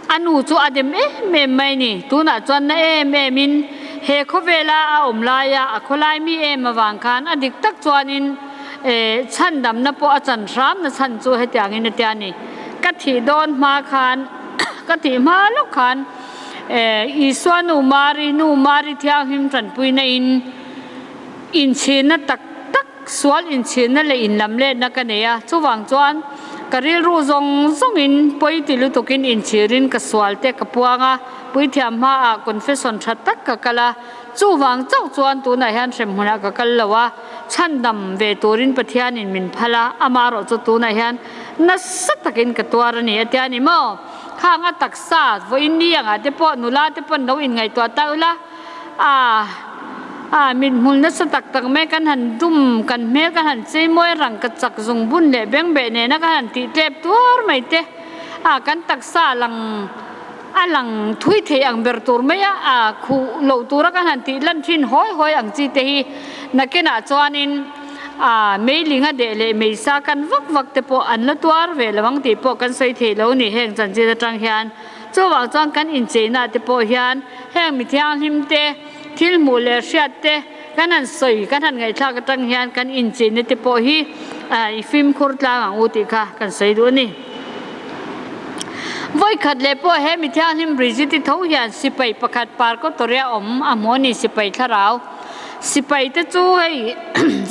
A nu chu a dem em em mai ni. Tunah chuan na em em in he khawvela a awm laia a khawlai mi em avang khan a dik tak chuanin chhandamna pawh a chan hram na chhan chu hetiangin a tia ni. Ka thih dawn hma khan ka thih hma lawk khan Isua nu Mari, nu Mari thianghlim tanpuina in inchhirna tak tak Sual inchhirna leh inlamletna ka nei a, chuvang chuan ka rilru zawng zawngin pawi ti lutukin inchhirin ka sual te ka puang a, puithiam hmaah confession tha tak ka kal a, chuvang chauh chuan tunah hian hremhmunah ka kal lo a, chhandam ve turin Pathianin min phal a, amaherawh chu tunah hian nasa takin ka tuar a ni a tia ni maw? Khang a taksa vawiin ni angah te pawh nula te pawn lo inngaihtuah ta ula, A a mit hmul nasa tak tak mai kan han dum kan hmel kan han chei mawi rang ka chak zung bun leh beng beh nena kan han tih tlep tuar mai te a kan taksa a lang a lang thui thei ang ber tur mai a a khuh loh tura kan han tih lan thin hawi hawi ang chi te hi nakinah chuanin a meiling a deh leh meisa kan vak vak te pawh an la tuar ve lo ang tih pawh kan sawi thei lo a ni heng chanchin atang hian. Chuvang chuan kan incheina te pawh hian heng mi thianghlim te, thil hmuh leh hriat te kan han sawi, kan han ngaihthlak atang hian kan incheina te pawh hi i fimkhur tlang ang u tih kha kan sawi duh a ni. Vawikhat leh pawh he mi thianghlim Bridget-i tho hian sipai pakhat Parkawtawria awm a hmu a ni, sipai thlarau. Sipai te chu hei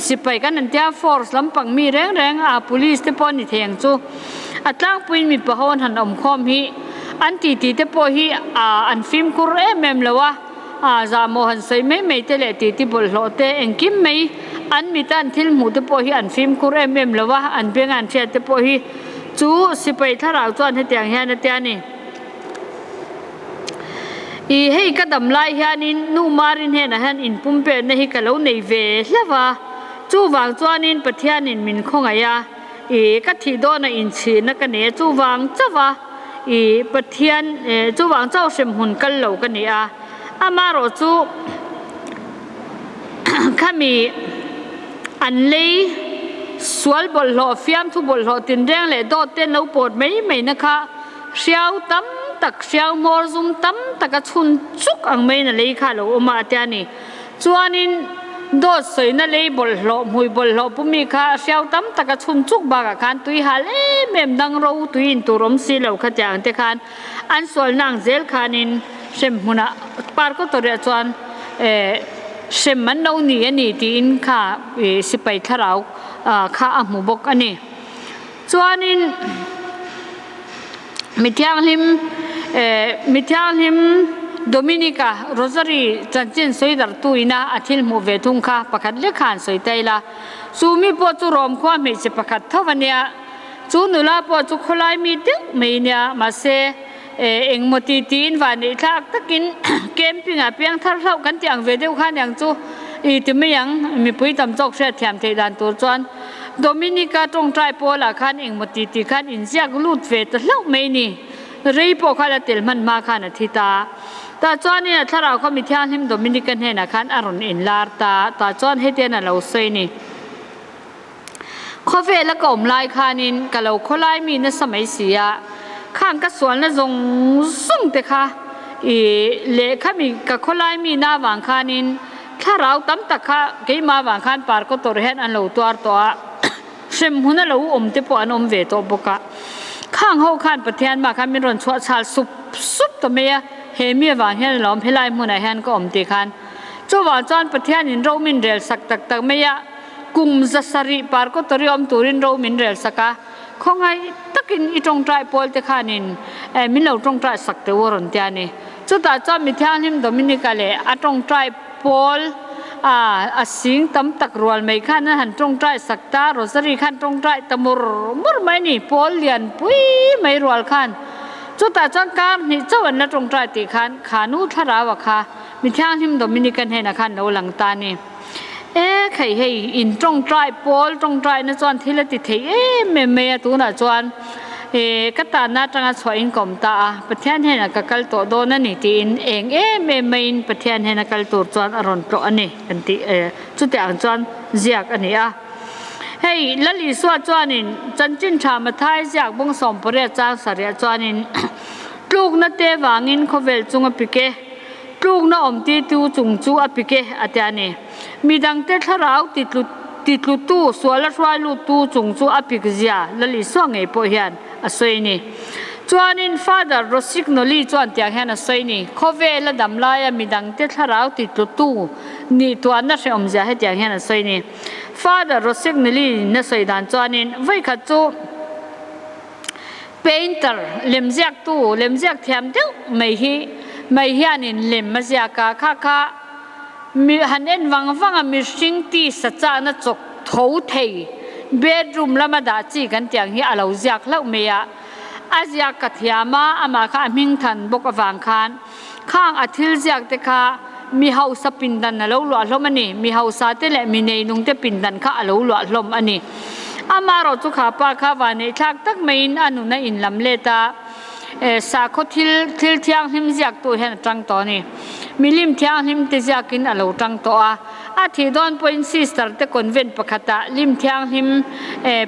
sipai kan han tia force lampang mi reng reng a police te pawh a ni thei ang chu. A tlangpuiin mipa ho an han awm khawm hi an titi te pawh hi an fimkhur em em lo a, zahmawh han sawi mai mai te leh titi bawlhhlawh te engkim mai an mita an thil hmuh te pawh hi an fimkhur em em lo a, an benga an hriat te pawh hi chu sipai thlarau chuan hetiang hian a tia a ni. Ih hei ka dam lai hianin nu Mari hnenah hian inpumpelna hi ka lo nei ve hlauh a, chuvang chuanin Pathianin min khawngaih a. I ka thih dawna inchhihna ka nei a, chuvang chauh a i Pathian chuvang chauh hremhmun kal lo ka ni a, amaherawh chu khami an lei sual bawlhhlawh fiamthu bawlhhlawh tinreng leh dawt te an lo pawt mai mai na kha hriau tam tak hriau hmawr zum tam taka chhun chuk ang maiin a lei kha a lo awm a a tia ni. Chuanin. Dawt sawina lei bawlhhlawh, hmui bawlhhlawh pumi kha a hriau tam tak a chhun chuk bakah khan tui hal em em dang ro tui in tur awm si lo kha tiang ang te khan an sualna ang zel khanin hrem hmunah Parkawtawriah chuan hrem an lo ni a ni tiin kha sipai thlarau kha a hmu bawk a ni. Chuanin mi thianghlim mi thianghlim Dominica Rosary chanchin sawi darhtu ina a thil hmuh ve thung kha pakhat lek khan sawi ta ila. Chu mi pawh chu Rome khua hmeichhe pakhat tho a nia. Chu nula pawh chu khawlai mi deuh mai nia. Mahse engmaw ti tiin vanneih thlak takin camping ah piang thar hlauh kan tih ang ve deuh kha niang chu i ti mai ang. Mipui tam chawk hriat thiam theih dan tur chuan Dominica tawngtai pawlah khan engmaw ti ti khan inziak lut ve ta hlauh mai ni. Rei pawh kha la tel hman hma khan a thi ta. Tah chuanin a thlarau kha mi thianghlim Dominica hnenah khan a rawn inlar ta. Tah chuan hetian a lo sawi ni. Khawvela ka awm lai khanin ka lo khawlai mi nasa mai si a, khang ka sualna zawng zawng te kha i lehkha mi ka khawlai mi na avang khanin thlarau tam tak kha keimah avang khan parkaw tawrh hian an lo tuar tawh a, hrem hmun a lo awm te pawh an awm ve tawh bawk a. Khang ho khan Pathian mah khan min rawn chhuah chhal sup sup ta mai a, he mi avang hian a lo awm helai hmunah hian ka awm tih khan. Chuvang chuan Pathianin ro min rel sak tak tak mai a. Kum 700 parkawtawri awm turin ro min rel sak a, khawngaih takin i tawngtai pawl te khanin min lo tawngtai sak teh u a rawn ti a ni. Chutah chuan mi thianghlim Dominica leh a tawngtai pawl a sing tam tak rual mai khan an han tawngtai sak ta, Rosary khan tawngtai ta mur mur mai a ni, pawl lian pui mai rual khan. Chutah chuan kar hnih chauh an la tawngtai tih khan kha nu thlarau a kha mi thianghlim Dominica hnenah khan lo lang ta a ni. E khei hei in tawngtai pawl tawngtai na chuan thil a ti thei em em mai a tunah chuan e ka tanna atanga chhuah in ka awm ta a Pathian hnenah ka kal tawh dawn a ni tiin eng em em maiin Pathian hnena kal tur chuan a rawn tlawh a ni kan tih e chutiang ang chuan ziak a ni a hei Lal Isua chuanin chanchin tha Mathai ziak bawng 18 chang sarih chuanin tlukna te vangin khawvel chunga pik e. Tlukna awm titu chung chu a pik e, a ti a ni. Midangte thlarau titlutu, suala hruai luttu chung chu a pik zia Lal Isua ngei pawh hian a sawi a ni. Chuanin Father Rossignoli chuan tiang hian a sawi a ni, Khawvela dam laia midangte thlarau titlutu nih tuahna hrehawm zia hetiang hian a sawi a ni. Father Rossignoli in a sawi dan chuanin vawikhat chu, Painter, lemziaktu, lemziak thiam deuh mai hi mai hianin lem a ziak a, kha kha mi han en vang vang a mihring tisa chahna chawk tho thei bedroom lama dah chi kan tih ang hi a lo ziak hlauh mai a, a ziak ka thiam a, amah kha a hming than bawk avang khan khang a thil ziak te kha mi hausa pindan a lo luah hlawm a ni, mi hausa te leh mi neinung te pindan kha a lo luah hlawm a ni. Amaherawh chu kha pa kha vanneih thlak tak maiin a nun a inlam let a, sakhaw thil thil thianghlim ziaktu hian a tang tawh a ni. Milim thianghlim te ziakin a lo tang tawh a, a thih dawn pawhin sister te convent pakhatah lim thianghlim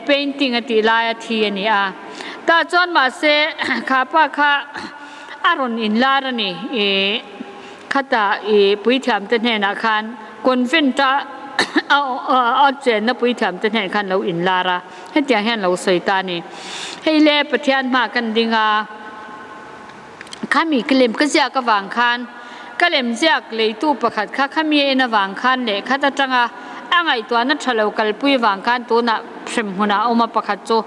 painting a tih laia thi a ni a. Tah chuan mahse kha pa kha a rawn inlar a ni. Ih khatah ih puithiam te hnenah khan convent a a chenna puithiam te hnenah khan lo inlar a, hetiang hian lo sawi ta a ni. Hei le Pathian hma kan ding a, khami ka lem ka ziak avang khan ka lem ziak leitu pakhat kha khami a en avang khan leh khat atanga a ngaihtuahna tha lo kalpui avang khan tunah hrem hmunah a awm a pakhat chu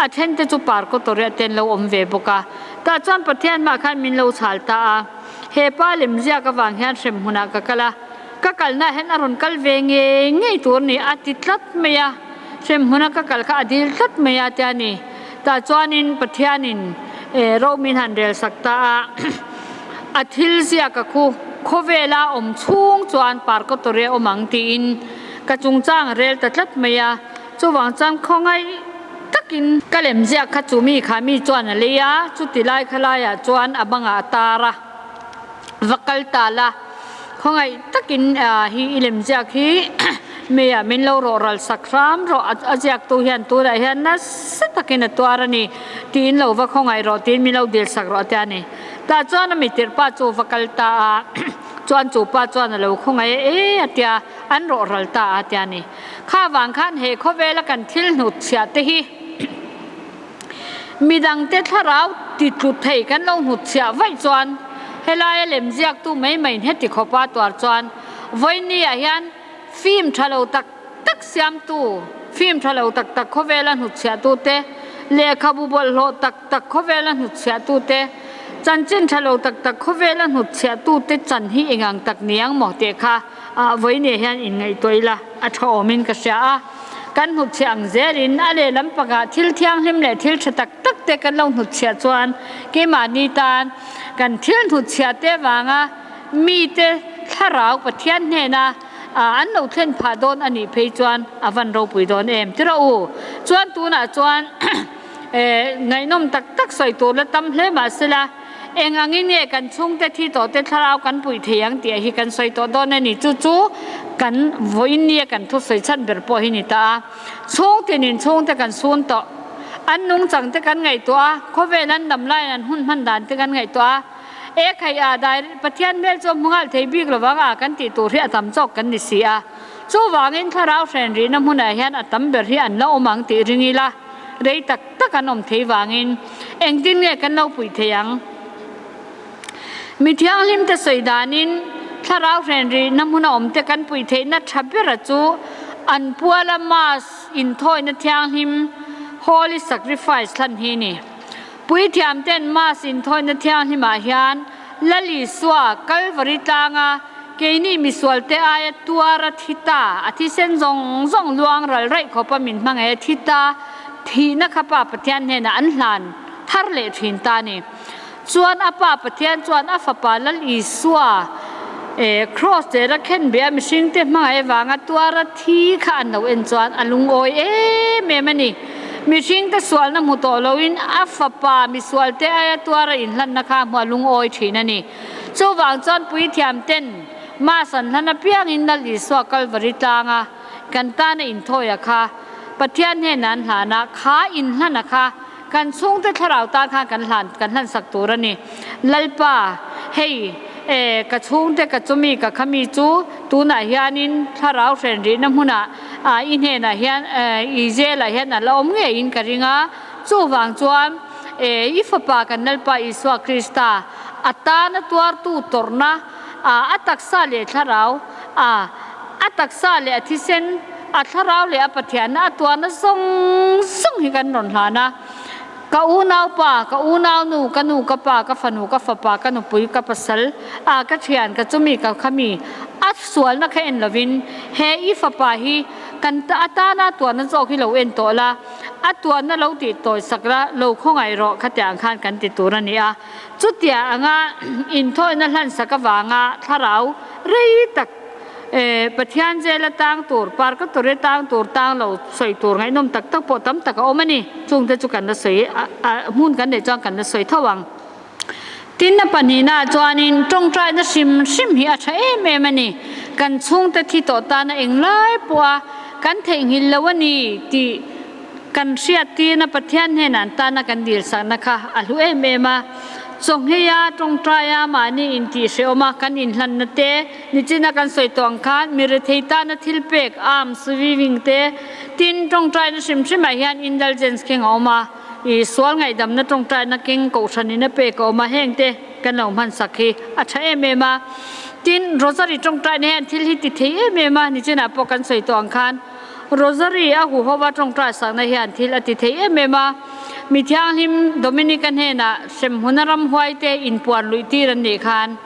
a then te chu parkaw tawriah te an lo awm ve bawk a. Tah chuan Pathian mah khan min lo chhal ta a, he pa lemziak avang hian hrem hmunah ka kal a, ka kalnaah hian a rawn kal ve ngei ngei tur ni a ti tlat mai a, hrem hmuna ka kal kha a dil tlat mai a tia ni. Tah chuanin Pathianin ro min han rel sak ta a, a thil ziak a khu khawvela awm chhung chuan parkawtawri a awm ang tiin ka chungchang a rel ta tlat mai a. Chuvang chuan khawngaih takin ka lem ziak kha chu mi kha mi chuan a lei a, chuti lai kha laiah chuan a bangah a tar a, va kal ta la, khawngaih takin hi i lem ziak hi meiah min lo rawh ral sak hram rawh, a ziaktu hian tunah hian nasa takin a tuar a ni tiin lo va khawngaih rawh tiin min lo dil sak rawh a tia ni. Tah chuan a mi tirhpa chu va kal ta a. Chuan chu pa chuan a lo khawngaih e e a tia, an rawh ral ta a tia ni. Kha vang khan he khawvela kan thil hnut chhiah te hi midangte thlarau ti tlu thei kan lo hnut chhiah vaih chuan helaia lemziaktu mai mai heti khawpa tuar chuan vawinia hian film tha lo tak tak siamtu, film tha lo tak tak khawvela hnutchhiahtute, lehkhabu bawlhhlawh tak tak khawvela hnutchhiahtute, chanchin tha lo tak tak khawvela hnutchhiahtute chan hi engang tak ni ang maw tih kha vawinia hian inngaihtuah ila a tha awmin ka hria a. Kan hnutchhiah ang zelin a lehlam pakah thil thianghlim leh thil tha tak tak te kan lo hnutchhiah chuan keimahni tan kan thil hnutchhiah te avanga mite thlarau Pathian hnena an lo thlen phah dawn a nih phei chuan a van ropui dawn em ti rawh u. Chuan tunah chuan ngaihnawm tak tak sawi tur la tam hle mah sela eng angin nge kan chhungte thi tawh te thlarau kan puih thei ang tih hi kan sawi tawh dawn a ni. Chu chu kan vawiin nia kan thusawi chhan ber pawh hi ni ta a. Chhung tinin chhungte kan sun tawh. An nungchang te kan ngaihtuah a, khawvel an dam laiin an hun hman dan te kan ngaihtuah a. E khai a dai Pathian hmel chu a hmu nghal thei bik lovang a kan tih tur hi a tam chawk kan ni si a. Chuvangin thlarau hren rihna hmunah hian a tam ber hi an la awm ang tih ring ila rei tak tak an awm thei vangin engtin nge kan lo puih thei ang? Mi thianghlim te sawi danin thlarau hren rihna hmuna awm te kan puih theihna tha bera chu an puala Mass inthawina thianghlim Holy Sacrifice hlan hi a ni. Puithiam ten Mass inthawina thianghlimah hian Lal Isua Kalvari tlanga keini misualte aia tuar a thi ta, a thisen zawng zawng luang ral raih khawpa min hmangaih a thi ta, thihna kha Pa Pathian hnenah an hlan thar leh thin ta a ni. Chuan a Pa Pathian chuan a Fapa Lal Isua Cross dera khenbeh a mihringte hmangaih avanga tuar a thi kha an lo en chuan a lungawi em em a ni. Mihringte sualna hmu tawh loin a fapa misualte aia tuar a inhlanna kha hmuh a lungawi thin a ni. Chuvang chuan puithiam ten Mass an hlan apiangin Lal Isua Kalvari tlanga kan tana inthawia kha Pathian hnenah an hlan a, kha inhlana kha Kan chhungte thlarau tan khan kan hlan kan hlan sak tur a ni. Lalpa, hei e, ka chhungte ka chumi ka khami chu tunah hianin thlarau hren rihna hmunah ah i hnenah hian e, i zelah hian a la awm ngeiin ka ring a. Chuvang chuan e, i fapa kan Lalpa Isua Krista a tana tuartu tawrhna ah a taksa leh thlarau ah a taksa leh a thisen, a thlarau leh a Pathianna a tuarna zawng zawng hi kan rawn hlan a. Ka unaupa, ka unaunu, ka nu, ka pa, ka fanu, ka fapa, ka nupui, ka pasal, a ka thian, ka chumi, ka khami, a sualna kha en lovin he i fapa hi kan atana a tuarna zawk hi lo en tawh la, a tuarna lo tih tawi sak la, lo khawngaih rawh khatiang khan kan ti tur a ni a. Chutia anga inthawina hlansak avanga thlarau rei tak Pathian zela tang tur, Parkatore tang tur tang lo sawi tur ngaihnawm tak tak pawh tam tak a awm a ni. Chungte chu kan la sawi a, hmun kan neih chuan kan la sawi tho ang. Tin a pahnihnaah chuanin tawngtaina hrim hrim hi a tha em em a ni. Kan chhungte thi tawh tana englai pawha kan theihnghilh lo a ni tih Kan hriattirna Pathian hnenah an tana kan dilsakna kha a hlu em em a. Chawngheia tawngtaia mahni intihhrehawm a kan inhlanna te, nichina kan sawi tawh ang khan mi rethei tana thil pek, alms, weaving te, tin tawngtaina hrim hrimah hian indulgence keng a awm a, i sual ngaihdamna tawngtaina keng kohhranin a pek a awm a, heng te kan lo hmansak hi a tha em em a. Tin, Rosary tawngtaina hian thil hi ti thei em em a, nichinah pawh kan sawi tawh ang khan, Rosary a huhova tawngtai sakna hian thil a ti thei em em a. Mi thianghlim Dominic-a hnenah hremhmuna ramhuaite inpuan luih tir an nih khan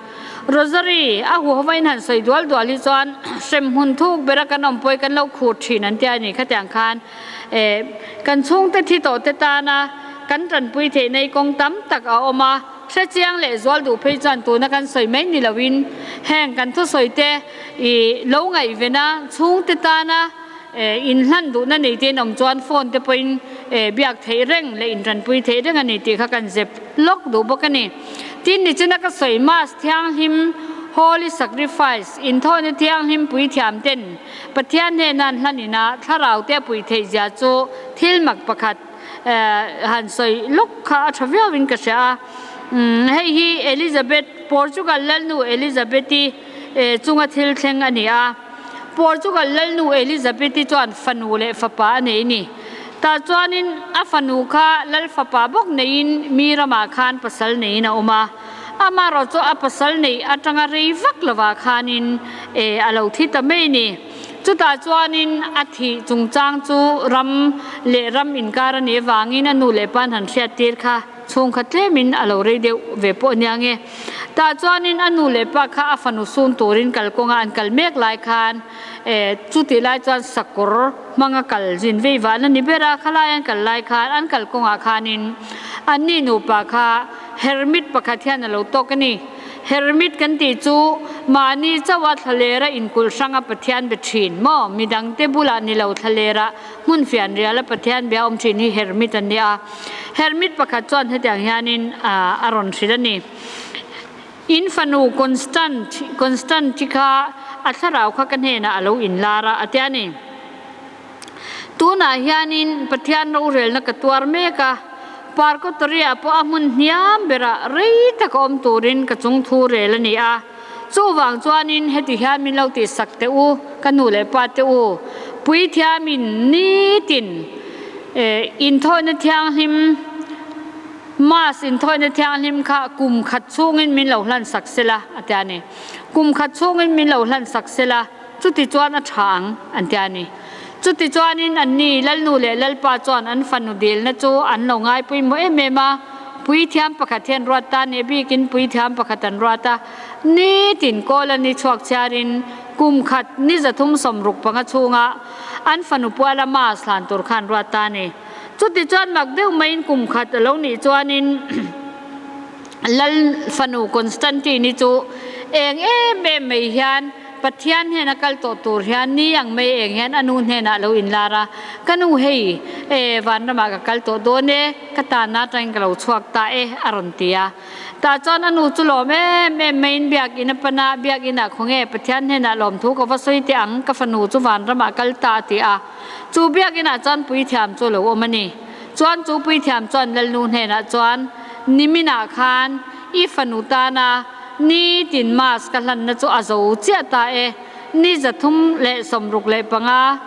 Rosary a huhova in han sawi dual dual hi chuan hremhmun thuk bera kan awmpawi kan lo khur thin an tia a ni. Khatiang khan kan chhungte thi tawh te tana kan tanpui theihna hi kawng tam tak a awm a. Hrechiang leh zual duh phei chuan tuna kan sawi mai ni loin heng kan thusawi te i lo ngaihven a, chhungte tana inhlan duhna nei te in awm chuan phone te pawhin biak theih reng leh intanpui theih reng a ni tih kha kan zep lawk duh bawk a ni. Tin, nichina ka sawi Mass thianghlim, Holy Sacrifice, inthawina thianghlim puithiam ten Pathian hnena an hlan ina thlarau te a puih theih zia chu thil mak pakhat han sawi lawk kha a tha viauin ka hria a. Hei hi Elizabeth, Portugal lalnu Elizabeth-i. chunga thil thleng a ni a. Portugal lalnu Elizabeth-i chuan fanu leh fapa a nei a ni. Tah chuanin a fanu kha lal fapa bawk neiin mi ramah khan pasal neiin a awm a. Amaherawh chu a pasal neih atanga rei vak lovah khanin a lo thi ta mai a ni. Chutah chuanin a thih chungchang chu ram leh ram inkar a nih avangin a nu leh pa an han hriattir kha chhungkhat tlemin a lo rei deuh ve pawh a nia nge. Tah chuanin a nu leh pa kha a fanu sun turin kalkawnga an kal mek lai khan chutih lai chuan sakawr hmanga kal zin vei van a ni ber a, khalai an kal lai khan an kalkawngah khanin anni nupa kha hermit pakhat hian a lo tawk a ni. Hermit kan tih chu mahni chauha thlalera inkulh hranga Pathian be thin maw? Midangte bulah ni lo thlalera hmun fianriala Pathian bia awm thin hi hermit an ni a. Hermit pakhat chuan hetiang hianin a rawn hrilh a ni. In fanu Constant, Constant-i kha a thlarau kha ka hnenah a lo inlar a, a ti a ni. Tunah hianin Pathian rorelna ka tuar mek a, Parkotoria pawh a hmun hniam berah rei taka awm turin ka chung thu rel a ni a. Chuvang chuanin heti hian min lo tihsak teh u, ka nu leh pa te u, Puithiamin nitin inthawina thianghlim, Mass inthawina thianghlim kha kum khat chhungin min lo hlansak sela, a ti a ni. Kum khat chhungin min lo hlansak sela. Chutichuan a tha ang, an ti a ni. Chutichuanin anni Lalnu leh Lalpa chuan an fanu dilna chu an lo ngai pawimawh em em a, puithiam pakhat hian ruat ta nih bikin puithiam pakhat an ruat a, nitin kawl a ni chhuak chhiarin kum khat ni 365 chhunga an fanu puala mass hlan tur khan ruat ta a ni. Chutichuan mak deuh maiin kum khat a lo nih chuanin Lal fanu Constantine-i chu eng em em mai hian Pathian hnena kal tawh tur hian ni ang mai eng hian a nu hnenah a lo inlar a, Ka nu hei, e, vanramah ka kal tawh dawn e, ka tanna atangin ka lo chhuak ta e, a rawn ti a. Tah chuan a nu chu lawm em em maiin biakinn a pan a, Biakinnah khawnge Pathian hnenah lawmthu ka va sawi teh ang, ka fanu chu vanramah kal ta a ti a. Chu biakinnah chuan puithiam chu a lo awm a ni. Chuan chu puithiam chuan Lalnu hnenah chuan, Niminah khan i fanu tana Ni tin Mass ka hlanna chu a zo chiah ta e. Ni 365,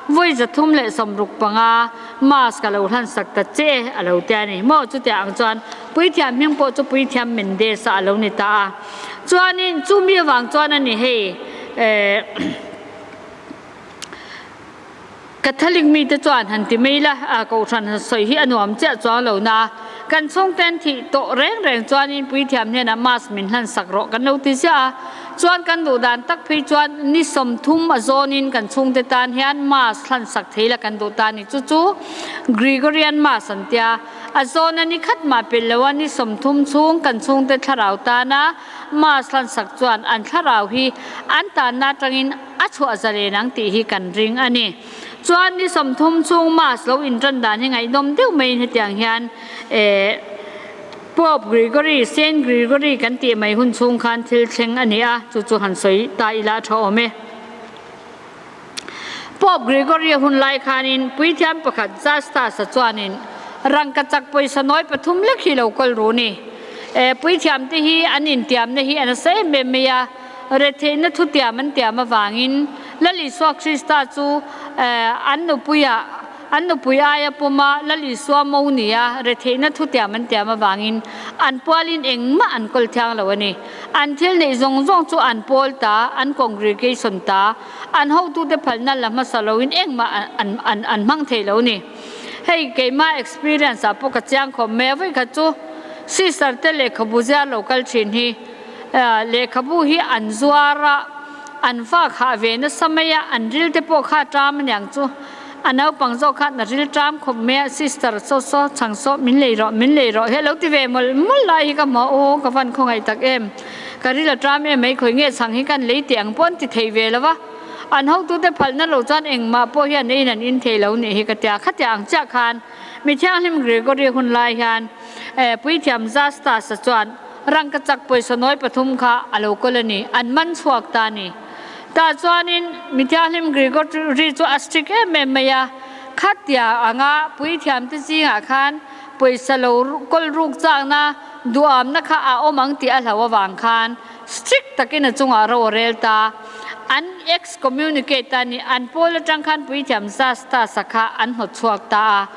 vawi 365 Mass ka lo hlansak ta che e, a lo ti a ni. Maw chutiang ang chuan Puithiam hming pawh chu Puithiam Mendes-a a lo ni ta a. Chuanin chumi avang chuan a ni hei eh. Catholic mite chuan han ti mai la, a kohhran han sawi hi a nuam chiah chuang lo na. Kan chhungten thih tawh reng reng chuanin puithiam hnenah mass min hlan sak rawh kan lo ti ziah a. Chuan kan duh dan tak phei chuan ni 30 a zawnin kan chhungte tan hian mass hlan sak thei la kan duh ta ni. Chu chu Gregorian mass an tia. A zawna ni khat mah pel lo a ni 30 chhung kan chhungte thlarau tana mass hlan sak chuan an thlarau hi an tanna atangin A chhuah zalen ang tih hi kan ring a ni. Chuan ni 30 chhung Mass lo intan dan hi ngaihnawm deuh maiin hetiang hian eh Pope Gregory, Saint Gregory kan tih mai hun chhung khan thil thleng a ni a, chu chu han sawi ta ila a tha awm e. Pope Gregory-a hun lai khanin puithiam pakhat Justus-a chuanin rangkachak pawisa nawi pathum lek hi lo kawl ru ni. Eh puithiamte hi an intiamna hi a nasa em em mai a. Retheihna thutiam an tiam avangin Lal Isua Krista chu an nupuia an nupui aia pawma Lal Isua mo nia retheihna thutiam an tiam avangin an pualin engmah an kawl thiang lo a ni. An thil neih zawng zawng chu an pawl ta, an congregation ta, an hotute phalna la hmasa loin engmah an an an hmang thei lo a ni. Hei keimah experience ah pawh ka chiang khawp mai a, vawikhat chu sister te lehkhabu ziar lo kal thin hi, Lehkhabu hi an zuar a, an fa khah ve nasa mai a, an ril te pawh kha a ṭam aniang chu. A naupang zawk khan a ril ṭam khawp mai a, Sister saw saw, chhang saw, min lei rawh, min lei rawh hi a lo ti ve mawlh mawlh lai hi ka hmu a, aw ka van khawngaih tak em, ka ril a ṭam em mai, khawi nge chhang hi kan lei teh ang pawh an ti thei ve lo va, an hotute phalna lo chuan engmah pawh hian eiin an in thei lo nih hi ka tia, khatiang ang chiah khan Mithianghlim Gregory hun lai hian Puithiam Justus-a chuan rangkachak pawisa nawi pathum kha a lo kawl a ni, an man chhuak ta a ni. Tah chuanin Mithianghlim Gregory chu a strict em em mai a, khatia anga puithiamte zingah khan pawisa lo kawl ruk chakna duhamna kha a awm ang tih a hlau avang khan. Strict takin a chungah ro a rel ta. An excommunicate a ni. An pawl atang khan puithiam Justus-a kha an hnawt chhuak ta a.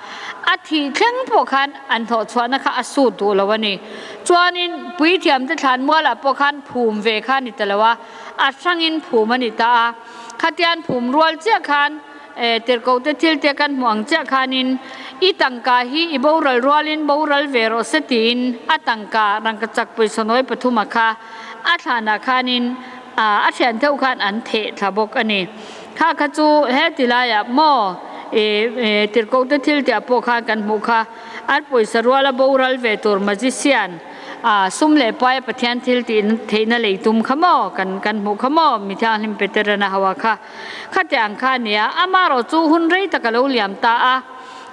A thih thleng pawh khan an hnawh chhuahna kha a sut duh lo a ni. Chuanin puithiamte thlan mualah pawh khan phum ve kha a ni ta lo a, a hrangin phum a ni ta a. Khatian phum rual chiah khan Tirhkohte thilte kan hmuh ang chiah khanin i tangka hi i boral rualin boral ve rawh se tiin a tangka rangkachak pawisa nawi pathuma kha a thlanah khanin a thian theuh khan an theh thla bawk a ni. Kha kha chu he ti laiah maw Tirhkohte thiltiah pawh khan kan hmuh kha an pawisa ruala boral ve tur magician A sum leh pai a Pathian thil tih theihna lei tum kha maw kan kan hmuh kha maw mi thianghlim Peterana ho a kha khati ang kha a nia. Amaherawh chu hun rei tak a lo liam ta a,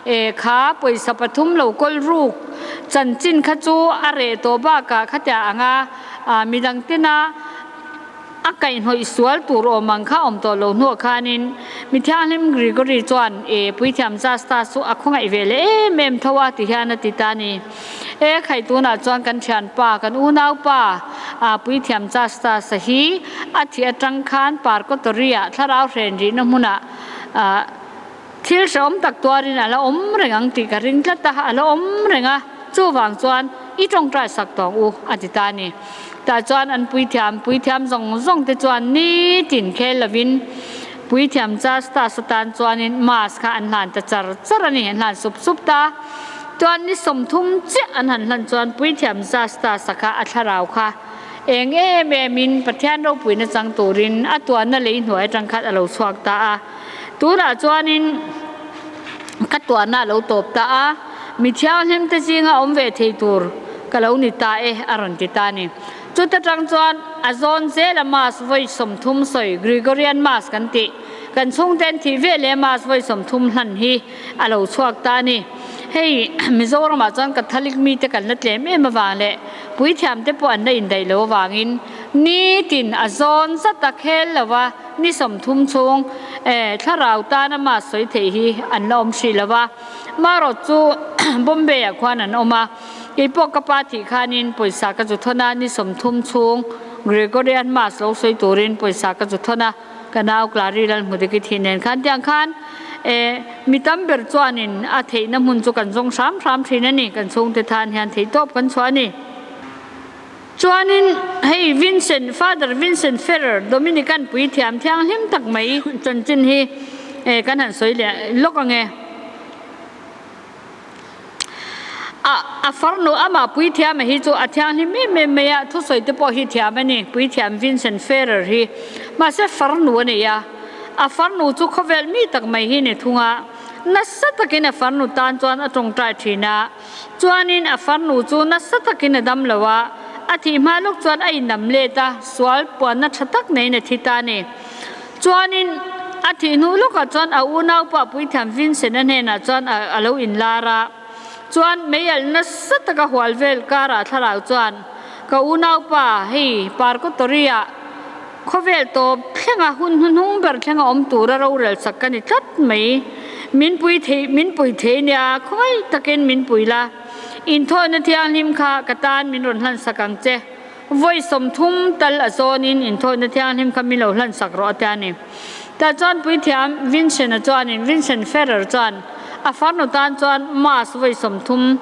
e kha pawisa pathum lo kawl ruk chanchin kha chu a reh tawh bakah khatia anga midang tena A kaihhnawih sual tur awm ang kha awm tawh lo hnuah khanin mi thianghlim Gregory chuan e puithiam Justus chu a khawngaih ve leh em em tho a ti hian a ti ta a ni. E khai tunah chuan kan thianpa, kan unaupa a puithiam Justus-a hi a thih atang khan Parkotory-ah thlarau hren rihna hmunah thil hrehawm tak tuarin a la awm reng ang tih ka ring tlat a, a la awm reng a, chuvang chuan i tawngtai sak tawng u a ti ta a ni. Tah chuan an puithiam, puithiam zawng zawng te chuan nitin khel lovin puithiam Justus atan chuanin mass kha an hlan ta char char a ni, an hlan sup sup ta. Chuan ni 30 chiah an han hlan chuan puithiam Justus-a kha a thlarau kha eng em emin Pathian ropuina chang turin a tuanna lei hnuai atang khan a lo chhuak ta a. Tunah chuanin ka tuahna a lo tawp ta a, mi thianghlim te zinga awm ve thei tur ka lo ni ta e a rawn ti ta a ni. Chuta tang chuan a zawn zela Mass vawi 30 sawi, Gregorian Mass kan tih, kan chhungten thih ve leh Mass vawi 30 hlan hi a lo chhuak ta a ni. Hei Mizoramah chuan Catholic mite kan la tlem em avang leh puithiamte pawh an la indaih lo avangin nitin a zawn zat a khel lo va, Ni 30 chhung thlarau tana mass sawi theih hi an la awm hrih lo va, marawt chu Bombay ah khuan an awm a, kei pawh ka pa thih khanin pawisa ka zu thawn a, ni 30 chhung Gregorian mass lo sawi turin pawisa ka zu thawn a, ka nau Clary Lalhmudiki thih nen khan tiang khan mi tam ber chuanin a theihna hmun chu kan zawng hram hram thin a ni, kan chhungte tan hian theihtawp kan chhuah a ni. Chuanin hei Vincent, Father Vincent Ferrer, Dominican puithiam thianghlim tak mai chanchin hi kan han sawi leh lawk ang e. A a farnu amah puithiama hi chu a thianghlim em em mai a, thusawi te pawh hi thiam a ni, puithiam Vincent Ferrer hi. Mahse farnu a nei a, a farnu chu khawvel mi tak mai hi ni thung a, nasa takin a farnu tan chuan a tawngtai thin a. Chuanin a farnu chu nasa takin a dam lo a, a thih hma lawk chuan a inam let a, sual puanna tha tak neiin a thi ta a ni. Chuanin a thih hnu lawkah chuan a unaupa Puithiam Vincent-a hnenah chuan a lo inlar a, chuan meialh nasa taka hual vel karah thlarau chuan, Ka unaupa, hei Parkotori-ah Khawvel tawp thlenga hun hnuhnung ber thlenga awm tura rorel sak ka ni tlat mai. Min pui thei, min pui thei nia, khawngaih takin min pui la. Inthawhna thianghlim kha ka tan min rawn hlan sak ang che. Vawi 30 tal a zawnin inthawhna thianghlim kha min lo hlan sak rawh a tia ni. Tah chuan puithiam Vincent-a chuanin, Vincent Ferrer chuan a farnu tan chuan Mass vawi 30,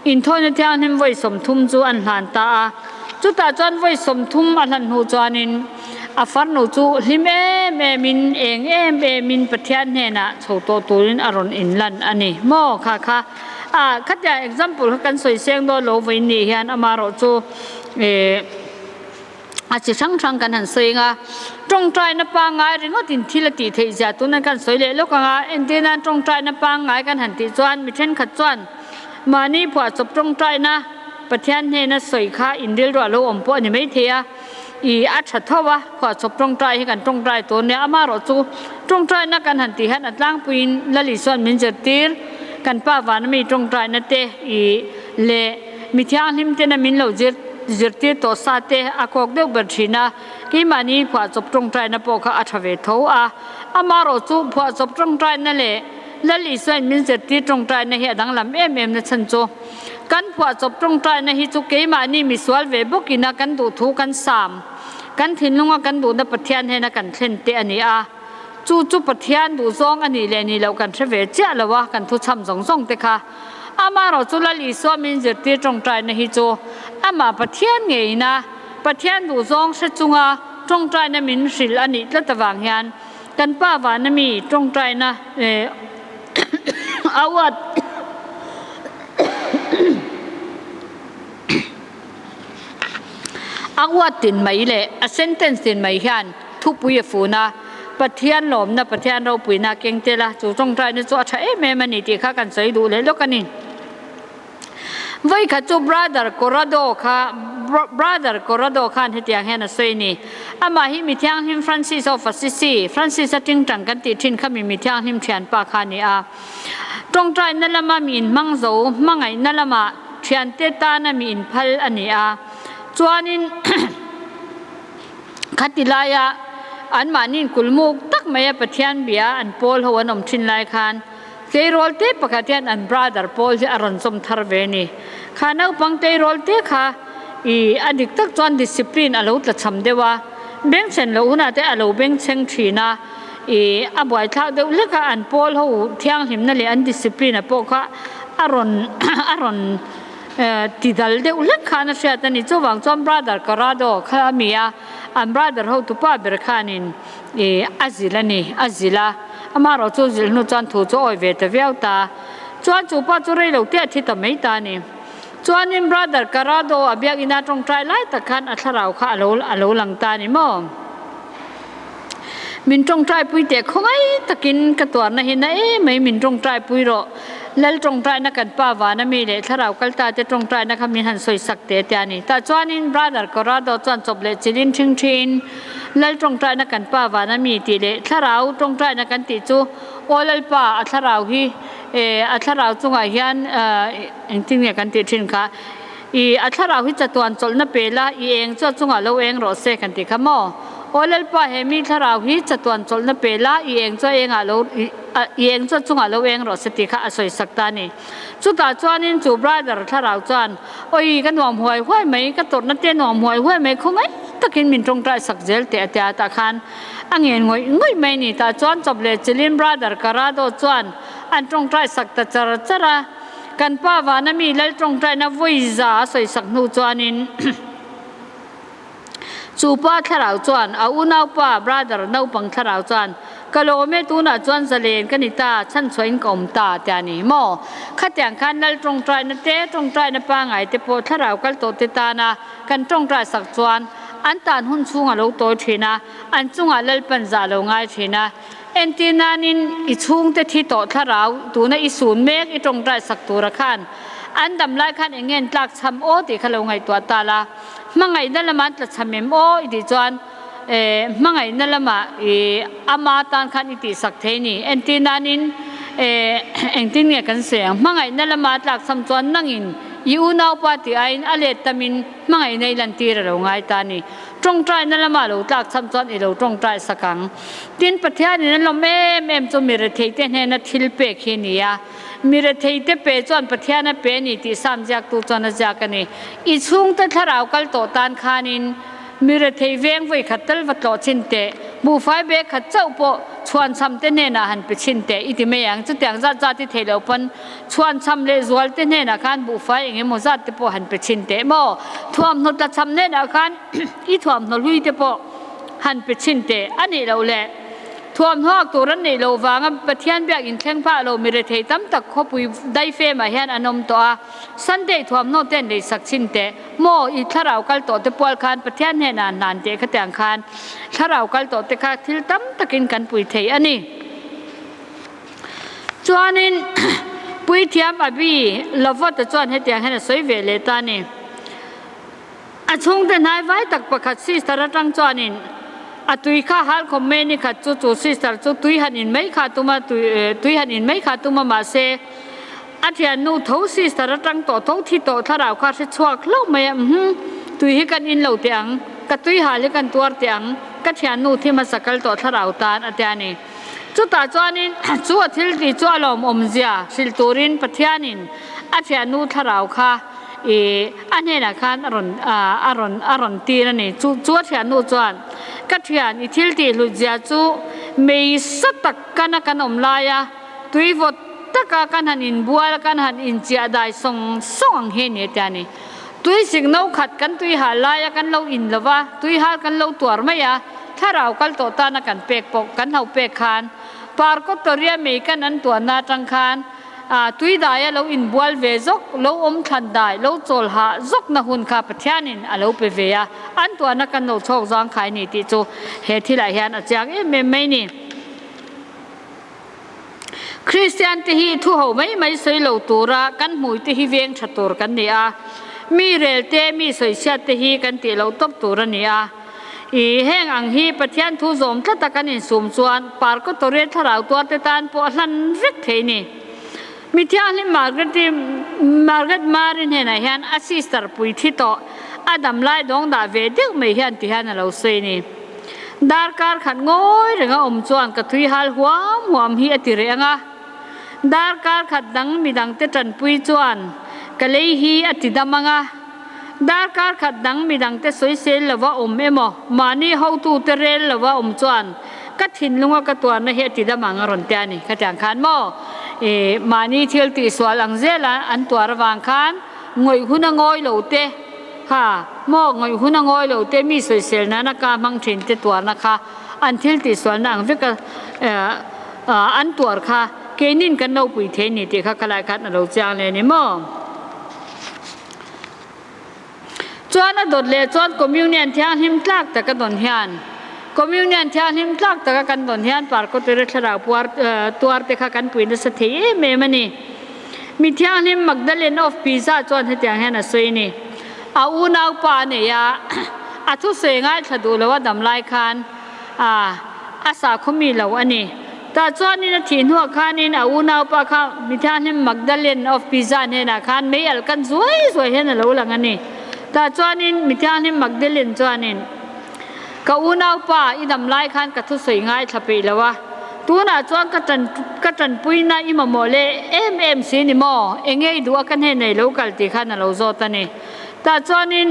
inthawhna thianghlim vawi 30 chu an hlan ta a. Chutah chuan vawi 30 a hlan hnu chuanin a farnu chu hlim em emin, eng em emin Pathian hnenah chho tawh turin a rawn inlan a ni maw? Kha kha a khatia example kha kan sawi seng dawn lo vawiin nih hian amaherawh chu eh a chi hrang hrang kan han sawi ang a, tawngtaina pangngai ringawtin thil a tih theih zia tuna kan sawi leh lawk ang a, entir nan tawngtaina pangngai kan han tih chuan mi thenkhat chuan mahni phuahchawp tawngtaina Pathian hnena sawi kha in rilru a lo awm pawh a ni maithei a, i a tha tho a, phuahchawp tawngtai hi kan tawngtai tur nia, amaherawh chu tawngtaina kan han tih hian a tlangpuiin Lal Isua'n min zirtir, kan Pa vana mi tawngtaina te i leh mi thianghlim tena min lo zir zirtir tawh sa te a kawk deuh ber thin a, keimahni phuahchawp tawngtaina pawh kha a tha ve tho a, amaherawh chu phuahchawp tawngtaina leh Lal Isua'n min zirtir tawngtaina hi a danglam em em na chhan chu. Kan phuahchawp tawngtaina hi chu keimahni misual ve bawkina kan duhthu kan sam. Kan thinlunga kan duhna Pathian hnena kan thlen te a ni a. Chu chu Pathian duhzawng a nih leh nih loh kan hre ve chiah lo a, kan thuchham zawng zawng te kha. Amaherawhchu Lal Isua min zirtir tawngtaina hi chu amah Pathian ngeina Pathian duhzawng hre chunga tawngtaina min hrilh a nih tlat avang hian kan Pa vana mi tawngtaina a uat A uat tin mai leh a sentence tin mai hian thupui a fun a, Pathian lawmna, Pathian ropuina a keng tel a, chu tawngtaina chu a tha em em a ni tih kha kan sawi duh leh lawk a ni. Vawikhat chu Brother Corrado kha Brother Corrado khan hetiang hian a sawi a ni, Amah hi mi thianghlim Francis of Assisi, Francis a tingtang kan tih thin kha mi mi thianghlim thianpa kha a ni a. Tawngtaina lama mi inhmang zo, hmangaihna lamah thiante tana mi inphal a ni a. Chuanin khati laia anmahniin kulmuk tak maia Pathian bia an pawl ho an awm thin lai khan tleirawl te pakhat hian an brother pawl hi a rawn zawm thar ve a ni. Kha naupang tleirawl te kha ih a dik tak chuan discipline a lo tlachham deuh a, bengchhen loh hunah te a lo bengchheng thin a. I a buaithlak deuh hlek a, an pawl ho thianghlimna leh an discipline a pawh kha a rawn a rawn ti dal deuh hlek khan a hriat a ni. Chuvang chuan Brother Corrado kha a mi a, an brother hotupa ber khanin i a zilh a ni, a zilh a. Amaherawh chu zilh hnu chuan thu chu awi ve ta viau ta. Chuan chu pa chu rei lo te a thi ta mai ta a ni. Chuanin Brother Corrado a biakina tawngtai lai tak khan a thlarau kha a lo a lo lang ta a ni maw? Min tawngtaipui teh khawngai takin ka tuarna hi na em mai min tawngtaipui rawh. Lal tawngtaina kan pa vana mi leh thlarau kalta te tawngtaina kha min han sawi sak teh tia a ni. Tah chuanin Brother Corrado chuan chawp leh chilin thing thin Lal tawngtaina kan pa vana mi tih leh thlarau tawngtaina kan tih chu Aw Lalpa a thlarau hi a thlarau chungah hian engtin nge kan tih thin kha I a thlarau hi chatuan chawlhna pe la, i eng chu a chungah lo eng rawh se kan ti kha maw? Aw Lalpa, he mi thlarau hi chatuan chawlhna pe la, i eng chu a engah lo i eng chu a chungah lo eng rawh se ti kha a sawi sak ta a ni. Chutah chuanin chu brother thlarau chuan, Awi, ka nuam huai huai mai, ka tawrhna te nuam huai huai mai, khawngaih takin min tawngtai sak zel teh a tia tah khan a ngen ngawih ngawih mai a ni. Tah chuan chawp leh chilin brother Carrado chuan an tawngtai sak ta char char a. Kan pa vana mi lal tawngtaina vawi za a sawisak hnu chuanin chu pa thlarau chuan a unaupa brother naupang thlarau chuan ka lawm e tunah chuan zalen ka ni ta chhanchhuahin ka awm ta tia ni maw khatiang khan lal tawngtaina te tawngtaina pangai te pawh thlarau kal tawh te tana kan tawngtai sak chuan an tan hun chhung a lo tawi thin a an chungah lalpan zah lo ngai thin a. Entir nanin i chhungte thi tawh thlarau tuna i sun mek i tawngtai sak tura khan an dam lai khan eng nge an tlak chham aw tih kha lo ngaihtuah ta la. Hmangaihna lama an tla chham em aw i tih chuan eh hmangaihna lama i ama tan khan i tihsak thei ni. Entir nanin eh engtin nge kan sawi ang hmangaihna lama a tlak chham chuan nangin i unaupa tih aiin a let tamin hmangaihna i lantir a lo ngai ta a ni. Tawngtaina lama lo tlak chham chuan i lo tawngtai sak ang. Tin, Pathianin a lawm em em chu mi retheite hnena thil pek hi a ni a. Mi retheite pe chuan Pathian a pe a ni tih Sam ziaktu chuan a ziak a ni. I chhungte thlarau kal tawh tan khanin mi rethei veng vawi khat tal va tlawh chhin teh, buhfai bag khat chauh pawh chhuanchham te hnenah han pe chhin teh i ti mai ang. Chutiang zat zat i theih loh pawn chhuanchham leh zual te hnenah khan buhfai eng emaw zat te pawh han pe chhin teh maw? Thuamhnaw tlachham hnenah khan i thuamhnaw hlui te pawh han pe chhin teh a nih loh le. Thuamhnuak tur an neih loh vanga Pathian biak inthleng phah lo mi rethei tam tak khawpui daifemah hian an awm tawh a, Sunday thuamhnaw te an leisak chhin teh maw i thlarau kal tawh te pual khan Pathian hnenah an hlan teh khatiang khan thlarau kal tawh te kha thil tam takin kan pui thei a ni. Chuanin Puithiam Abi Lovot-a chuan hetiang hian a sawi ve leh ta a ni. A chhungte hnai vai tak pakhat sister atang chuanin a tui kha hal khawp mai a ni khat chu chu sister chu tui han in mai kha tum a tui han in mai kha tum a mahse a thiannu tho sister atang tawh tho thi tawh thlarau kha hre chhuak hlauh mai a umm tui hi kan in lo teh ang ka tui hal hi kan tuar teh ang ka thiannu thi hmasa kal tawh thlarau tan a tia ni chutah chuanin chu a thil tih chu a lawmawm zia hrilh turin Pathianin a thiannu thlarau kha. Ih, a hnenah khan a rawn, a rawn, a rawn tir a ni. Chu, chu a thiannu chuan, Ka thian, i thil tih hlut zia chu mei sa tak kana kan awm laia tui vawt taka kan han inbual a, kan han inchiah dai sawng sawng ang hi a ni a ti a ni. Tui sik no khat kan tui hal laia kan lo in lo va, tui hal kan lo tuar mai a, thlarau kal tawh tana kan pek pawh kan ho pek khan Parkawtawria mei kan an tuahna atang khan A tui daia lo inbual ve zawk, lo awm thlan dai, lo chawl hah zawkna hun kha Pathianin a lo pe ve a, an tuahna kan lo chhawk zangkhai ni tih chu he thilah hian a chiang em em mai ni. Kristian te hi thu ho mai mai sawi lo tura kan hmui te hi veng tha tur kan ni a, mi rel te, mi sawichhiat te hi kan tih loh tawp tur a ni a. I heng ang hi Pathian thu zawm tlata kan insum chuan Parkawtawriat thlarau tuarte tan pawh a hlan vek thei ni. Mi thianghlim Margaret-i Margaret Mary hnenah hian a sister pui thi tawh a dam lai dawng dah ve deuh mai hian ti hian a lo sawi ni. Darkar khat ngawi renga awm chuan ka thui hal huam huam hi a ti reh ang a. Darkar khat dang midangte tanpui chuan ka lei hi a ti dam ang a. Darkar khat dang midangte sawisel lova awm emaw, mahni hotute rel lova awm chuan ka thinlunga ka tuarna hi a ti dam ang a rawn ti a ni. Khatiang khan maw i mahni thil tihsual ang zela an tuar avang khan ngawih hun a ngawi lo te kha maw ngawih hun a ngawi lo te mi sawisel nana ka hmang thin te tuarna kha an thil tihsualna ang veka an tuar kha keinin kan lo pui thei ni tih kha khalai khan a lo chiang leh a ni maw. Chuan a dawt leh chuan Communion thianghlim tlak taka dawn hian Communion thianghlim tlak taka kan dawn hian Parkawtawri thlarau puar tuar te kha kan pui nasa thei em em a ni. Mi thianghlim Magdalene of Pisa chuan hetiang hian a sawi a ni. A unaupa a nei a, a thusawi ngaithla duh lo a dam lai khan a a sakhaw mi lo a ni. Tah chuanin a thih hnuah khanin a unaupa kha Mithianghlim Magdalene of Pisa hnenah khan mei alh kan zuai zuai hian a lo lang a ni. Tah chuanin Mithianghlim Magdalene chuanin, Ka unaupa, i dam lai khan ka thusawi ngaithla peih lo a, tunah chuan ka tan ka tanpuina i mamawh leh em em si ni maw? Enge i duh a ka hnenah i lo kal tih khan a lo zawt a ni. Tah chuanin.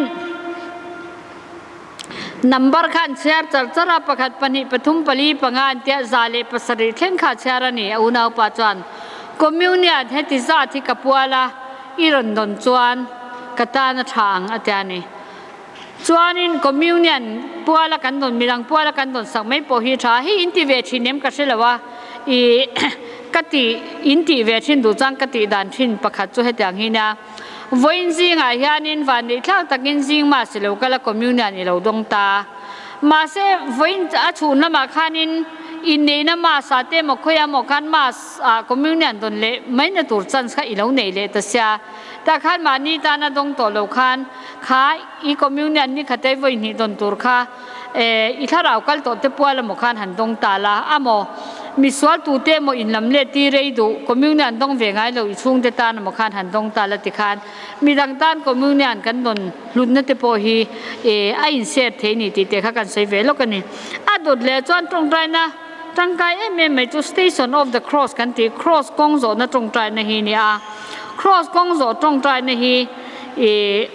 Number kha an chhiar char char a, pakhat, pahnih, pathum, pali, panga an tia, 107 thleng kha a chhiar a ni, a unaupa chuan Communion heti zat hi ka pual a, i rawn dawn chuan ka tan a tha ang a tia a ni. Chuanin Communion puala kan dawn, midang puala kan dawn sak mai pawh hi a tha a, hei in ti ve thin em ka hre lo a, ih ka tih, in tih ve thin duh chuan ka tih dan thin pakhat chu hetiang hi nia. Vawiin zingah hianin vanneihthlak takin zing mahse lo kal a communion i lo dawng ta. Mahse vawiin a chhun lamah khanin inneihna mass ah te emaw khawiah emaw khan mass ah communion dawn leh maina tur chance kha i lo nei leh ta sia. Tah khan mahni tana dawng tawh lo khan kha i communion ni khatei vawi hnih dawn tur kha I thlarau kal tawh te pual emaw khan han dawng ta la amaw? Misual tute emaw inlam let ti rei duh communion dawng ve ngai lo i chhungte tan emaw khan han dawng ta la tikhan midang tan communion kan dawn hlutna te pawh hi a in share thei ni tih te kha kan sawi ve lawk a ni. A dawt leh chuan tawngtaina tangkai em em mai chu Station of the Cross kan tih Cross kawng zawhna tawngtaina hi a ni a. Cross kawng zawh tawngtaina hi ih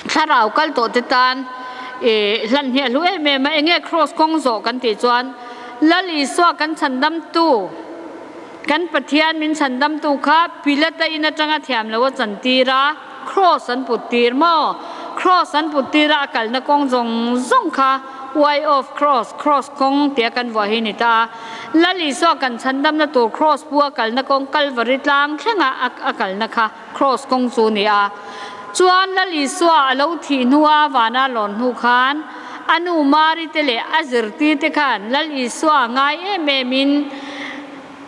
Thlarau kal tawh te tan hlan hi a hlu em em a, enge Kraws kawng zawh kan tih chuan Lal Isua kan chhandamtu, kan Pathian min chhandamtu kha Pilata in atanga thiam lo a chantir a, Kraws an put tir maw? Kraws an put tir a, a kalna kawng zawng zawng kha Way of Cross, Kraws kawng tia kan vuah hi ni ta a. Lal Isua kan chhandamna tur Kraws pu a kalna kawng Kalvari tlang thlenga a kalna kha Kraws kawng chu ni a. Chuan Lal Isua a lo thih hnua vana lawn hnu khan a nu Mari te leh a zirtir te khan Lal Isua ngai em em in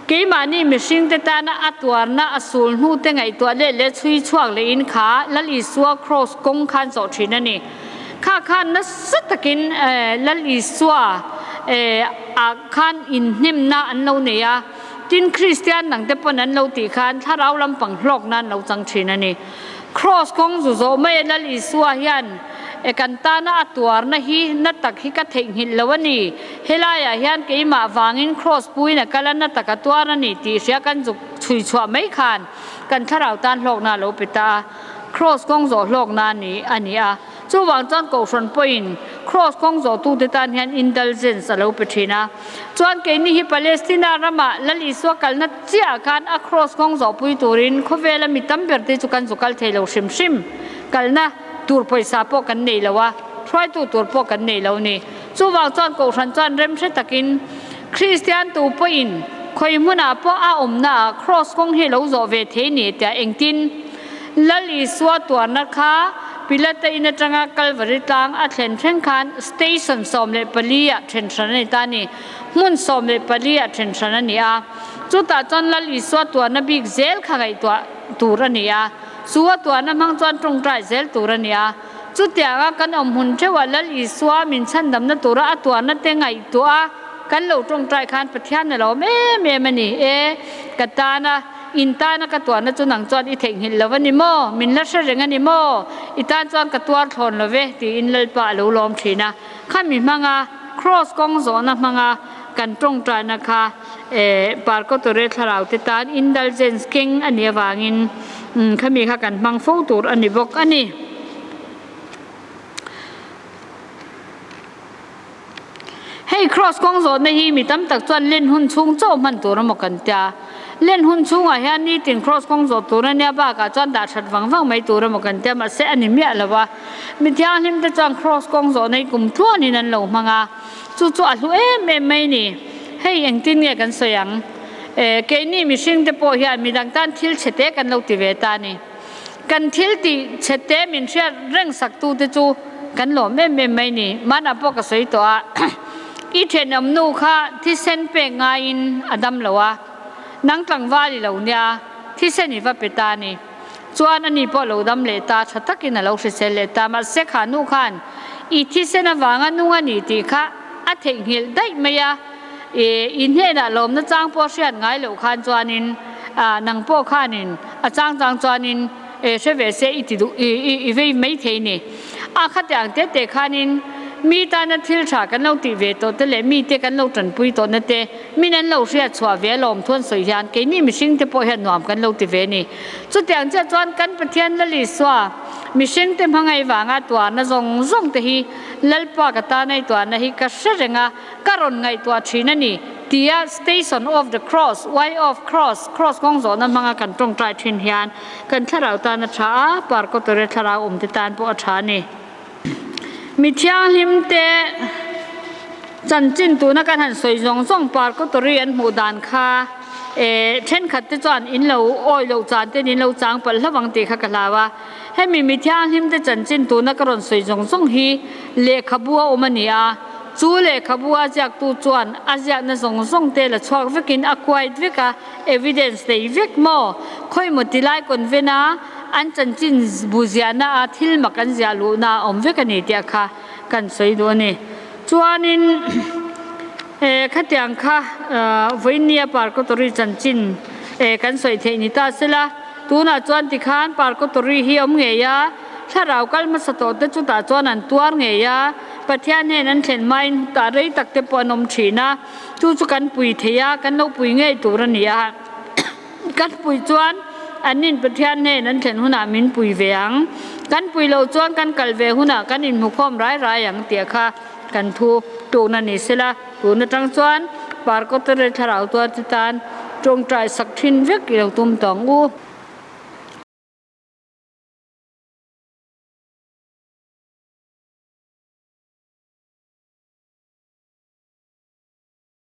keimahni mihring te tana a tuarna a sul hnu te ngaihtuah leh leh chhui chhuak leh in kha Lal Isua Kraws kawng khan zawh thin a ni. Kha khan nasa takin Lal Isua ah khan inhnemna an lo nei a. Tin, Kristian dangte pawn an lo tih khan thlarau lampang hlawk nan lo chang thin a ni. Kraws kawng zu zawh mai a Lal Isua hian e kan tana a tuarna hi na tak hi ka theihnghilh lo a ni. Helaiah hian keimah vangin kraws puin a kal a na tak a tuar a ni tih hria kan zuk chhui. chhui chhuah mai khan kan thlarau tan hlawkna a lo pe ta a, Kraws kawng zawh hlawkna a ni a ni a. Chuvang chuan Kohhran pawhin Kraws kawng zawhtute tan hian indulgence a lo pe thin a. Chuan keini hi Palestina ramah Lal Isua kalna chiah khan a Kraws kawng zawhpui turin khawvela mi tam ber te chu kan zu kal thei lo hrim hrim. Kalna tur pawisa pawh kan nei lo a, hruaitu tur pawh kan nei lo ni. Chuvang chuan Kohhran chuan remhre takin Kristian tu pawhin khawi hmunah pawh a awmnaah Kraws kawng hi lo zawh ve thei ni tia engtin Lal Isua tuarna kha Pilata in atanga Kalvari tlang a thlen thleng khan station 14 ah then hran a ni ta a ni. Hmun 14 ah then hran a ni a. Chutah chuan Lal Isua tuarna bik zel kha ngaihtuah tur a ni a. Chu a tuarna hmang chuan tawngtai zel tur a ni a. Chutianga kan awm hun theuhah Lal Isua min chhandamna tura a tuarna te ngaihtuah a kan lo tawngtai khan Pathian a lawm em em a ni e. Ka tana. In tana ka tuahna chu nang chuan i theihnghilh lo a ni maw? Min la hre reng a ni maw? I tan chuan ka tuar thlawn lo ve, tiin Lalpa a lo lawm thin a. Khami hmanga Kraws kawng zawhna hmanga kan tawngtaina kha Parkawtawre thlarau te tan indulgence keng a nih avangin khami kha kan hmang fo tur a ni bawk a ni. Hei Kraws kawng zawhna hi mi tam tak chuan len hun chhung chaw hman tur emaw kan tia. Len hun chhungah hian nitin Kraws kawng zawh tur a nia bakah chuan dah that vang vang mai tur emaw kan tia mahse a ni miah lo a. Mi thianghlim te chuan Kraws kawng zawhna hi kum tluanin an lo hmang a, chu chu a hlu em em mai ni. Hei engtin nge kan sawi ang? Eh, keini mihring te pawh hian midang tan thil chhe te kan lo ti ve ta a ni. Kan thil tih chhete min hriat reng sak tu te chu kan lawm em em mai ni. Hmanah pawh ka sawi tawh a, i thenawm nu kha thisen pek ngaiin a dam lo a, nang tlangval i lo nia, thisen i va pe ta a ni. Chuan ani pawh lo dam leh ta, tha takin a lo hrisel leh ta. Mahse kha nu khan i thisen avanga nung a ni tih kha a theihnghilh daih mai a, I hnenah lawmna chang pawh hriat ngai loh khan chuanin nang pawh khanin a chang chang chuanin hre ve se i ti duh i vei mai thei ni. A khatiang te te khanin mi tana thil tha kan lo tih ve tawh te leh mite kan lo tanpui tawhna te min an lo hriat chhuah ve alawm thuan sawi hian keini mihring te pawh hian nuam kan lo ti ve ni. Chutiang chiah chuan kan Pathian Lalisua mihring te hmangaih vanga tuarna zawng zawng te hi Lalpa ka tana i tuarna hi ka hre reng a, Ka rawn ngaihtuah thin a ni, tia Station of the Cross, Way of Cross, Cross kawng zawhna hmanga kan tawngtai thin hian kan thlarau tan a tha a, Parkawtawre thlarau awmte tan pawh a tha a ni. Mi thianghlimte chanchin tuna kan han sawi zawng zawng Parkawtawri an hmuh dan kha eh thenkhat te chuan in lo awi loh chan ten in lo chang palh hlauh ang tih kha ka hlau a. Hemi mi thianghlimte chanchin tuna ka rawn sawi zawng zawng hi lehkhabu a awm a ni a. Chu lehkhabu a ziaktu chuan a ziakna zawng zawng te la chhuak vekin a kuait vek a, evidence nei vek maw? Khawimaw tilai convent a an chanchin bu ziahna a thil mak an ziah luhna a awm vek a ni tih kha kan sawi duh a ni. Chuanin khatiang kha vawinia Parkawtawri chanchin kan sawi theih ni ta sela, tunah chuan tikhan Parkawtawri hi a awm ngei a, Thlarau kal hmasa tawh te chutah chuan an tuar ngei a, Pathian hnen an thlen hmain hutah rei tak te pawh an awm thin a, chu chu kan pui thei a, kan lo pui ngei tur a ni a. Kan pui chuan annin Pathian hnen an thlen hunah min pui ve ang, kan pui loh chuan kan kal ve hunah kan inhmukhawm rai rai ang tih kha kan thu tukna ni sela, tun atang chuan Parkawtare thlarau tuar te tan tawngtai sak thin vek i lo tum tawh ang u.